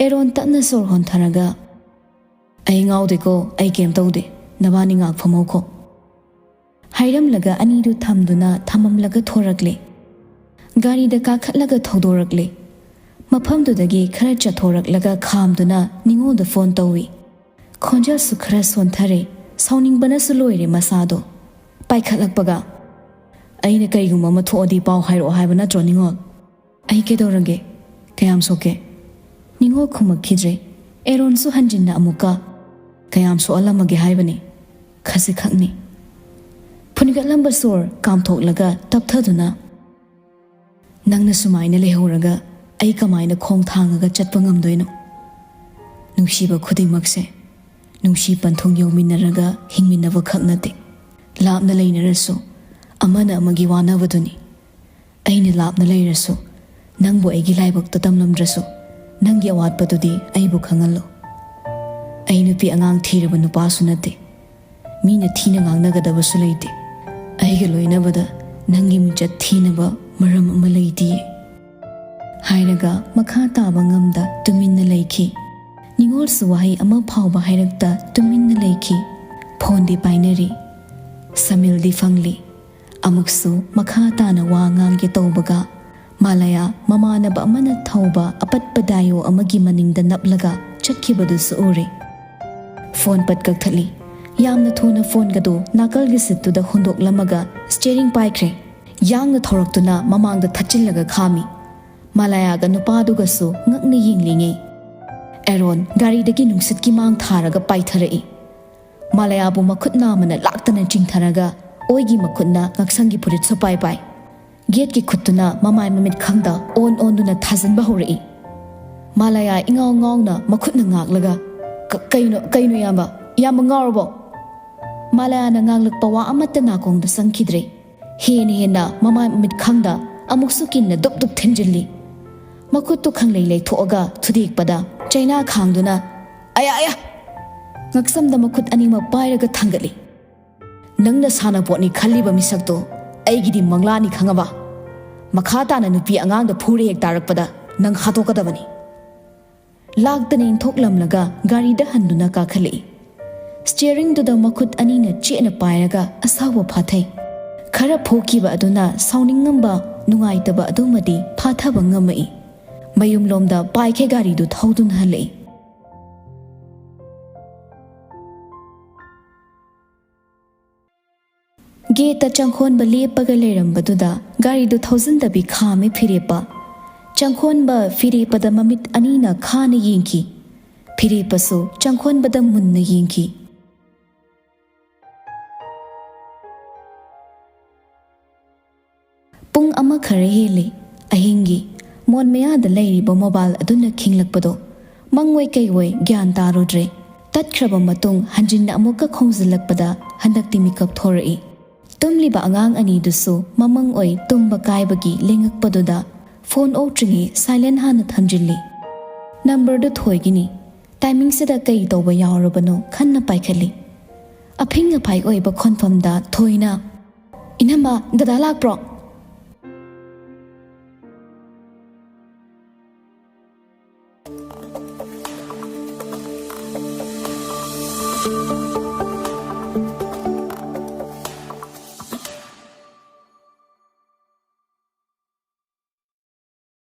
ꯑꯦꯔꯣꯟ ꯇꯞꯅ ꯁꯣꯔ ꯍꯣꯟꯊꯔꯒ, "ꯑꯩ ꯉꯥꯎꯗꯦꯀꯣ, ꯑꯩ ꯀꯩꯝ ꯇꯧꯗꯦ, ꯅꯕꯥꯅꯤ ꯉꯥꯛ ꯐꯝꯍꯧꯀꯣ" ꯍꯥꯏꯔꯝꯂꯒ ꯑꯅꯤꯗꯨ ꯊꯝꯗꯨꯅ ꯊꯝꯃꯝꯂꯒ ꯊꯣꯔꯛꯂꯦ꯫ ꯒꯥꯔꯤꯗ ꯀꯥꯈꯠꯂꯒ ꯊꯧꯗꯣꯔꯛꯂꯦ꯫ ꯃꯐꯝꯗꯨꯗꯒꯤ ꯈꯔ ꯆꯠꯊꯣꯔꯛꯂꯒ ꯈꯥꯝꯗꯨꯅ ꯅꯤꯉꯣꯜꯗ ꯐꯣꯟ ꯇꯧꯏ꯫ ꯈꯣꯟꯖꯦꯜꯁꯨ ꯈꯔ ꯁꯣꯟꯊꯔꯦ꯫ ꯁꯥꯎꯅꯤꯡꯕꯅꯁꯨ ꯂꯣꯏꯔꯦ ꯃꯁꯥꯗꯣ꯫ ꯄꯥꯏꯈꯠꯂꯛꯄꯒ, "ꯑꯩꯅ ꯀꯔꯤꯒꯨꯝꯕ ꯑꯃ ꯊꯣꯛꯑꯗꯤ ꯄꯥꯎ ꯍꯥꯏꯔꯛꯑꯣ ꯍꯥꯏꯕ ꯅꯠꯇ꯭ꯔꯣ, ꯅꯤꯉꯣꯜ?" "ꯑꯩ ꯀꯩꯗꯧꯔꯒꯦ? ꯀꯌꯥꯝ ꯁꯣꯛꯀꯦ?" ꯅꯤꯉꯣꯜ ꯈꯨꯝꯃꯛꯈꯤꯗ꯭ꯔꯦ꯫ ꯑꯦꯔꯣꯟꯁꯨ ꯍꯟꯖꯤꯟꯅ ꯑꯃꯨꯛꯀ, "ꯀꯌꯥꯝ ꯁꯣꯛꯍꯜꯂꯝꯃꯒꯦ ꯍꯥꯏꯕꯅꯤ? ꯈꯖꯤꯛꯈꯛꯅꯤ꯫" ꯐꯨꯟꯒꯠꯂꯝꯕ ꯁꯣꯔ ꯀꯥꯝꯊꯣꯛꯂꯒ ꯇꯞꯊꯗꯨꯅ, "ꯅꯪꯅ ꯁꯨꯃꯥꯏꯅ ꯂꯩꯍꯧꯔꯒ ꯑꯩ ꯀꯃꯥꯏꯅ ꯈꯣꯡ ꯊꯥꯡꯉꯒ ꯆꯠꯄ ꯉꯝꯗꯣꯏꯅꯣ? ꯅꯨꯡꯁꯤꯕ ꯈꯨꯗꯤꯡꯃꯛꯁꯦ ꯅꯨꯡꯁꯤ ꯄꯟꯊꯨꯡ ꯌꯧꯃꯤꯟꯅꯔꯒ ꯍꯤꯡꯃꯤꯟꯅꯕ ꯈꯛ ꯅꯠꯇꯦ꯫ ꯂꯥꯞꯅ ꯂꯩꯅꯔꯁꯨ ꯑꯃꯅ ꯑꯃꯒꯤ ꯋꯥꯅꯕꯗꯨꯅꯤ꯫ ꯑꯩꯅ ꯂꯥꯞꯅ ꯂꯩꯔꯁꯨ, ꯅꯪꯕꯨ ꯑꯩꯒꯤ ꯂꯥꯏꯕꯛꯇ ꯇꯝꯂꯝꯗ꯭ꯔꯁꯨ, ꯅꯪꯒꯤ ꯑꯋꯥꯠꯄꯗꯨꯗꯤ ꯑꯩꯕꯨ ꯈꯪꯍꯜꯂꯨ꯫ ꯑꯩ ꯅꯨꯄꯤ ꯑꯉꯥꯡ ꯊꯤꯔꯕ ꯅꯨꯄꯥꯁꯨ ꯅꯠꯇꯦ꯫ ꯃꯤꯅ ꯊꯤꯅ ꯉꯥꯡꯅꯒꯗꯕꯁꯨ ꯂꯩꯇꯦ꯫ ꯑꯩꯒ ꯂꯣꯏꯅꯕꯗ ꯅꯪꯒꯤ ꯃꯤꯡꯆꯠ ꯊꯤꯅꯕ ꯃꯔꯝ ꯑꯃ ꯂꯩꯇꯤꯌꯦ" ꯍꯥꯏꯔꯒ ꯃꯈꯥ ꯇꯥꯕ ꯉꯝꯗ ꯇꯨꯃꯤꯟꯅ ꯂꯩꯈꯤ꯫ ꯅꯤꯉꯣꯜꯁꯨ ꯋꯥꯍꯩ ꯑꯃ ꯐꯥꯎꯕ ꯍꯥꯏꯔꯛꯇ ꯇꯨꯃꯤꯟꯅ ꯂꯩꯈꯤ꯫ ꯐꯣꯟꯗꯤ ꯄꯥꯏꯅꯔꯤ꯫ ꯁꯃꯤꯜꯗꯤ ꯐꯪꯂꯤ꯫ ꯑꯃꯨꯛꯁꯨ ꯃꯈꯥ ꯇꯥꯅ ꯋꯥ ꯉꯥꯡꯒꯦ ꯇꯧꯕꯒ, ꯃꯥꯂꯌꯥ ꯃꯃꯥꯟꯅꯕ ꯑꯃꯅ ꯊꯧꯕ ꯑꯄꯠꯄ ꯗꯥꯏꯑꯣ ꯑꯃꯒꯤ ꯃꯅꯤꯡꯗ ꯅꯞꯂꯒ ꯆꯠꯈꯤꯕꯗꯨꯁꯨ ꯎꯔꯦ꯫ ꯐꯣꯟ ꯄꯠ ꯀꯛꯊꯠꯂꯤ꯫ ꯌꯥꯝꯅ ꯊꯨꯅ ꯐꯣꯟꯒꯗꯨ ꯅꯥꯀꯜꯒꯤ ꯁꯤꯠꯇꯨꯗ ꯍꯨꯟꯗꯣꯛꯂꯝꯃꯒ ꯁ꯭ꯇꯤꯌꯔꯤꯡ ꯄꯥꯏꯈ꯭ꯔꯦ꯫ ꯌꯥꯡꯅ ꯊꯧꯔꯛꯇꯨꯅ ꯃꯃꯥꯡꯗ ꯊꯠꯆꯤꯜꯂꯒ ꯈꯥꯝꯃꯤ꯫ ꯃꯥꯂꯌꯥꯒ ꯅꯨꯄꯥꯗꯨꯒꯁꯨ ꯉꯛꯅ ꯌꯦꯡꯂꯤꯉꯩ, ꯑꯦꯔꯣꯟ ꯒꯥꯔꯤꯗꯒꯤ ꯅꯨꯡꯁꯤꯠꯀꯤ ꯃꯥꯡ ꯊꯥꯔꯒ ꯄꯥꯏꯊꯔꯛꯏ꯫ ꯃꯥꯂꯌꯥꯕꯨ ꯃꯈꯨꯠ ꯅꯥꯝꯃꯅ ꯂꯥꯛꯇꯅ ꯆꯤꯡꯊꯔꯒ, ꯑꯣꯏꯒꯤ ꯃꯈꯨꯠꯅ ꯉꯛꯁꯪꯒꯤ ꯐꯨꯔꯤꯠꯁꯨ ꯄꯥꯏ ꯄꯥꯏ꯫ ꯒꯦꯠꯀꯤ ꯈꯨꯠꯇꯨꯅ ꯃꯃꯥꯏ ꯃꯃꯤꯠ ꯈꯪꯗ ꯑꯣꯟ ꯑꯣꯟꯗꯨꯅ ꯊꯥꯖꯤꯟꯕ ꯍꯧꯔꯛꯏ꯫ ꯃꯥꯂꯌꯥ ꯏꯉꯥꯎ ꯉꯥꯎꯅ ꯃꯈꯨꯠꯅ ꯉꯥꯛꯂꯒ, "ꯀ-, ꯀꯩꯅꯣ, ꯀꯩꯅꯣ ꯏꯌꯥꯝꯕ? ꯏꯌꯥꯝꯕ ꯉꯥꯎꯔꯕꯣ?" ꯃꯥꯂꯌꯥꯅ ꯉꯥꯡꯂꯛꯄ ꯋꯥ ꯑꯃꯠꯇ ꯅꯥꯀꯣꯡꯗ ꯆꯪꯈꯤꯗ꯭ꯔꯦ꯫ ꯍꯦꯟꯅ ꯍꯦꯟꯅ ꯃꯃꯥꯏ ꯃꯃꯤꯠ ꯈꯪꯗ ꯑꯃꯨꯛꯁꯨ ꯀꯤꯟꯅ ꯗꯨꯞ ꯗꯨꯞ ꯊꯤꯟꯖꯤꯜꯂꯤ꯫ ꯃꯈꯨꯠꯇꯨ ꯈꯪꯂꯩ ꯂꯩꯊꯣꯛꯑꯒ ꯊꯨꯗꯦꯛꯄꯗ ꯆꯩꯅꯥ ꯈꯥꯡꯗꯨꯅ, "ꯑꯌꯥ, ꯑꯌꯥ!" ꯉꯛꯁꯝꯗ ꯃꯈꯨꯠ ꯑꯅꯤꯃꯛ ꯄꯥꯏꯔꯒ ꯊꯥꯡꯒꯠꯂꯤ꯫ ꯅꯪꯅ ꯁꯥꯟꯅꯄꯣꯠꯅꯤ ꯈꯜꯂꯤꯕ ꯃꯤꯁꯛꯇꯣ ꯑꯩꯒꯤꯗꯤ ꯃꯪꯂꯥꯅꯤ, ꯈꯪꯉꯕ? ꯃꯈꯥ ꯇꯥꯅ ꯅꯨꯄꯤ ꯑꯉꯥꯡꯗ ꯐꯨꯔꯦ ꯍꯦꯛ ꯇꯥꯔꯛꯄꯗ ꯅꯪ ꯍꯥꯠꯇꯣꯛꯀꯗꯕꯅꯤ꯫ ꯂꯥꯛꯇꯅ ꯏꯟꯊꯣꯛꯂꯝꯂꯒ ꯒꯥꯔꯤꯗ ꯍꯟꯗꯨꯅ ꯀꯥꯈꯠꯂꯛꯏ꯫ ꯁ꯭ꯇꯤꯌꯔꯤꯡꯗꯨꯗ ꯃꯈꯨꯠ ꯑꯅꯤꯅ ꯆꯦꯠꯅ ꯄꯥꯏꯔꯒ ꯑꯁꯥꯎꯕ ꯐꯥꯊꯩ꯫ ꯈꯔ ꯐꯨꯈꯤꯕ ꯑꯗꯨꯅ ꯁꯥꯎꯅꯤꯡꯉꯝꯕ, ꯅꯨꯡꯉꯥꯏꯇꯕ ꯑꯗꯨꯃꯗꯤ ꯐꯥꯊꯕ ꯉꯝꯃꯛꯏ꯫ ꯃꯌꯨꯝꯂꯣꯝꯗ ꯄꯥꯏꯈꯩ ꯒꯥꯔꯤꯗꯨ ꯊꯧꯗꯨꯅ ꯍꯜꯂꯛꯏ꯫ ꯒꯦꯠꯇ ꯆꯪꯈꯣꯟꯕ ꯂꯦꯞꯄꯒ ꯂꯩꯔꯝꯕꯗꯨꯗ ꯒꯥꯔꯤꯗꯨ ꯊꯧꯖꯤꯟꯗꯕꯤ ꯈꯥꯝꯃꯤ ꯐꯤꯔꯦꯞꯄ꯫ ꯆꯪꯈꯣꯟꯕ ꯐꯤꯔꯦꯞꯄꯗ ꯃꯃꯤꯠ ꯑꯅꯤꯅ ꯈꯥꯅ ꯌꯦꯡꯈꯤ꯫ ꯐꯤꯔꯦꯞꯄꯁꯨ ꯆꯪꯈꯣꯟꯕꯗ ꯃꯨꯟꯅ ꯌꯦꯡꯈꯤ꯫ ꯄꯨꯡ ꯑꯃ ꯈꯔ ꯍꯦꯜꯂꯦ꯫ ꯑꯍꯤꯡꯒꯤ ꯃꯣꯟ ꯃꯌꯥꯗ ꯂꯩꯔꯤꯕ ꯃꯣꯕꯥꯏꯜ ꯑꯗꯨꯅ ꯈꯤꯡꯂꯛꯄꯗꯣ ꯃꯪꯑꯣꯏ ꯀꯩꯑꯣꯏ ꯒ꯭ꯌꯥꯟ ꯇꯥꯔꯨꯗ꯭ꯔꯦ꯫ ꯇꯠꯈ꯭ꯔꯕ ꯃꯇꯨꯡ ꯍꯟꯖꯤꯟꯅ ꯑꯃꯨꯛꯀ ꯈꯣꯡꯖꯤꯜꯂꯛꯄꯗ ꯍꯟꯗꯛꯇꯤ ꯃꯤꯀꯞ ꯊꯣꯔꯛꯏ꯫ ꯇꯨꯝꯂꯤꯕ ꯑꯉꯥꯡ ꯑꯅꯤꯗꯨꯁꯨ ꯃꯃꯪ ꯑꯣꯏ ꯇꯨꯝꯕ ꯀꯥꯏꯕꯒꯤ ꯂꯦꯡꯉꯛꯄꯗꯨꯗ ꯐꯣꯟ ꯑꯣꯛꯇ꯭ꯔꯤꯉꯩ ꯁꯥꯏꯂꯦꯟ ꯍꯥꯟꯅ ꯊꯝꯖꯤꯜꯂꯤ꯫ ꯅꯝꯕꯔꯗꯨ ꯊꯣꯏꯒꯤꯅꯤ꯫ ꯇꯥꯏꯃꯤꯡꯁꯤꯗ ꯀꯩ ꯇꯧꯕ ꯌꯥꯎꯔꯕꯅꯣ ꯈꯟꯅ ꯄꯥꯏꯈꯠꯂꯤ꯫ ꯑꯐꯤꯡ ꯑꯐꯥꯏ ꯑꯣꯏꯕ ꯈꯣꯟꯐꯝꯗ ꯊꯣꯏꯅ, "ꯏꯅꯝꯃ, ꯗꯗꯥ ꯂꯥꯛꯄ꯭ꯔꯣ?"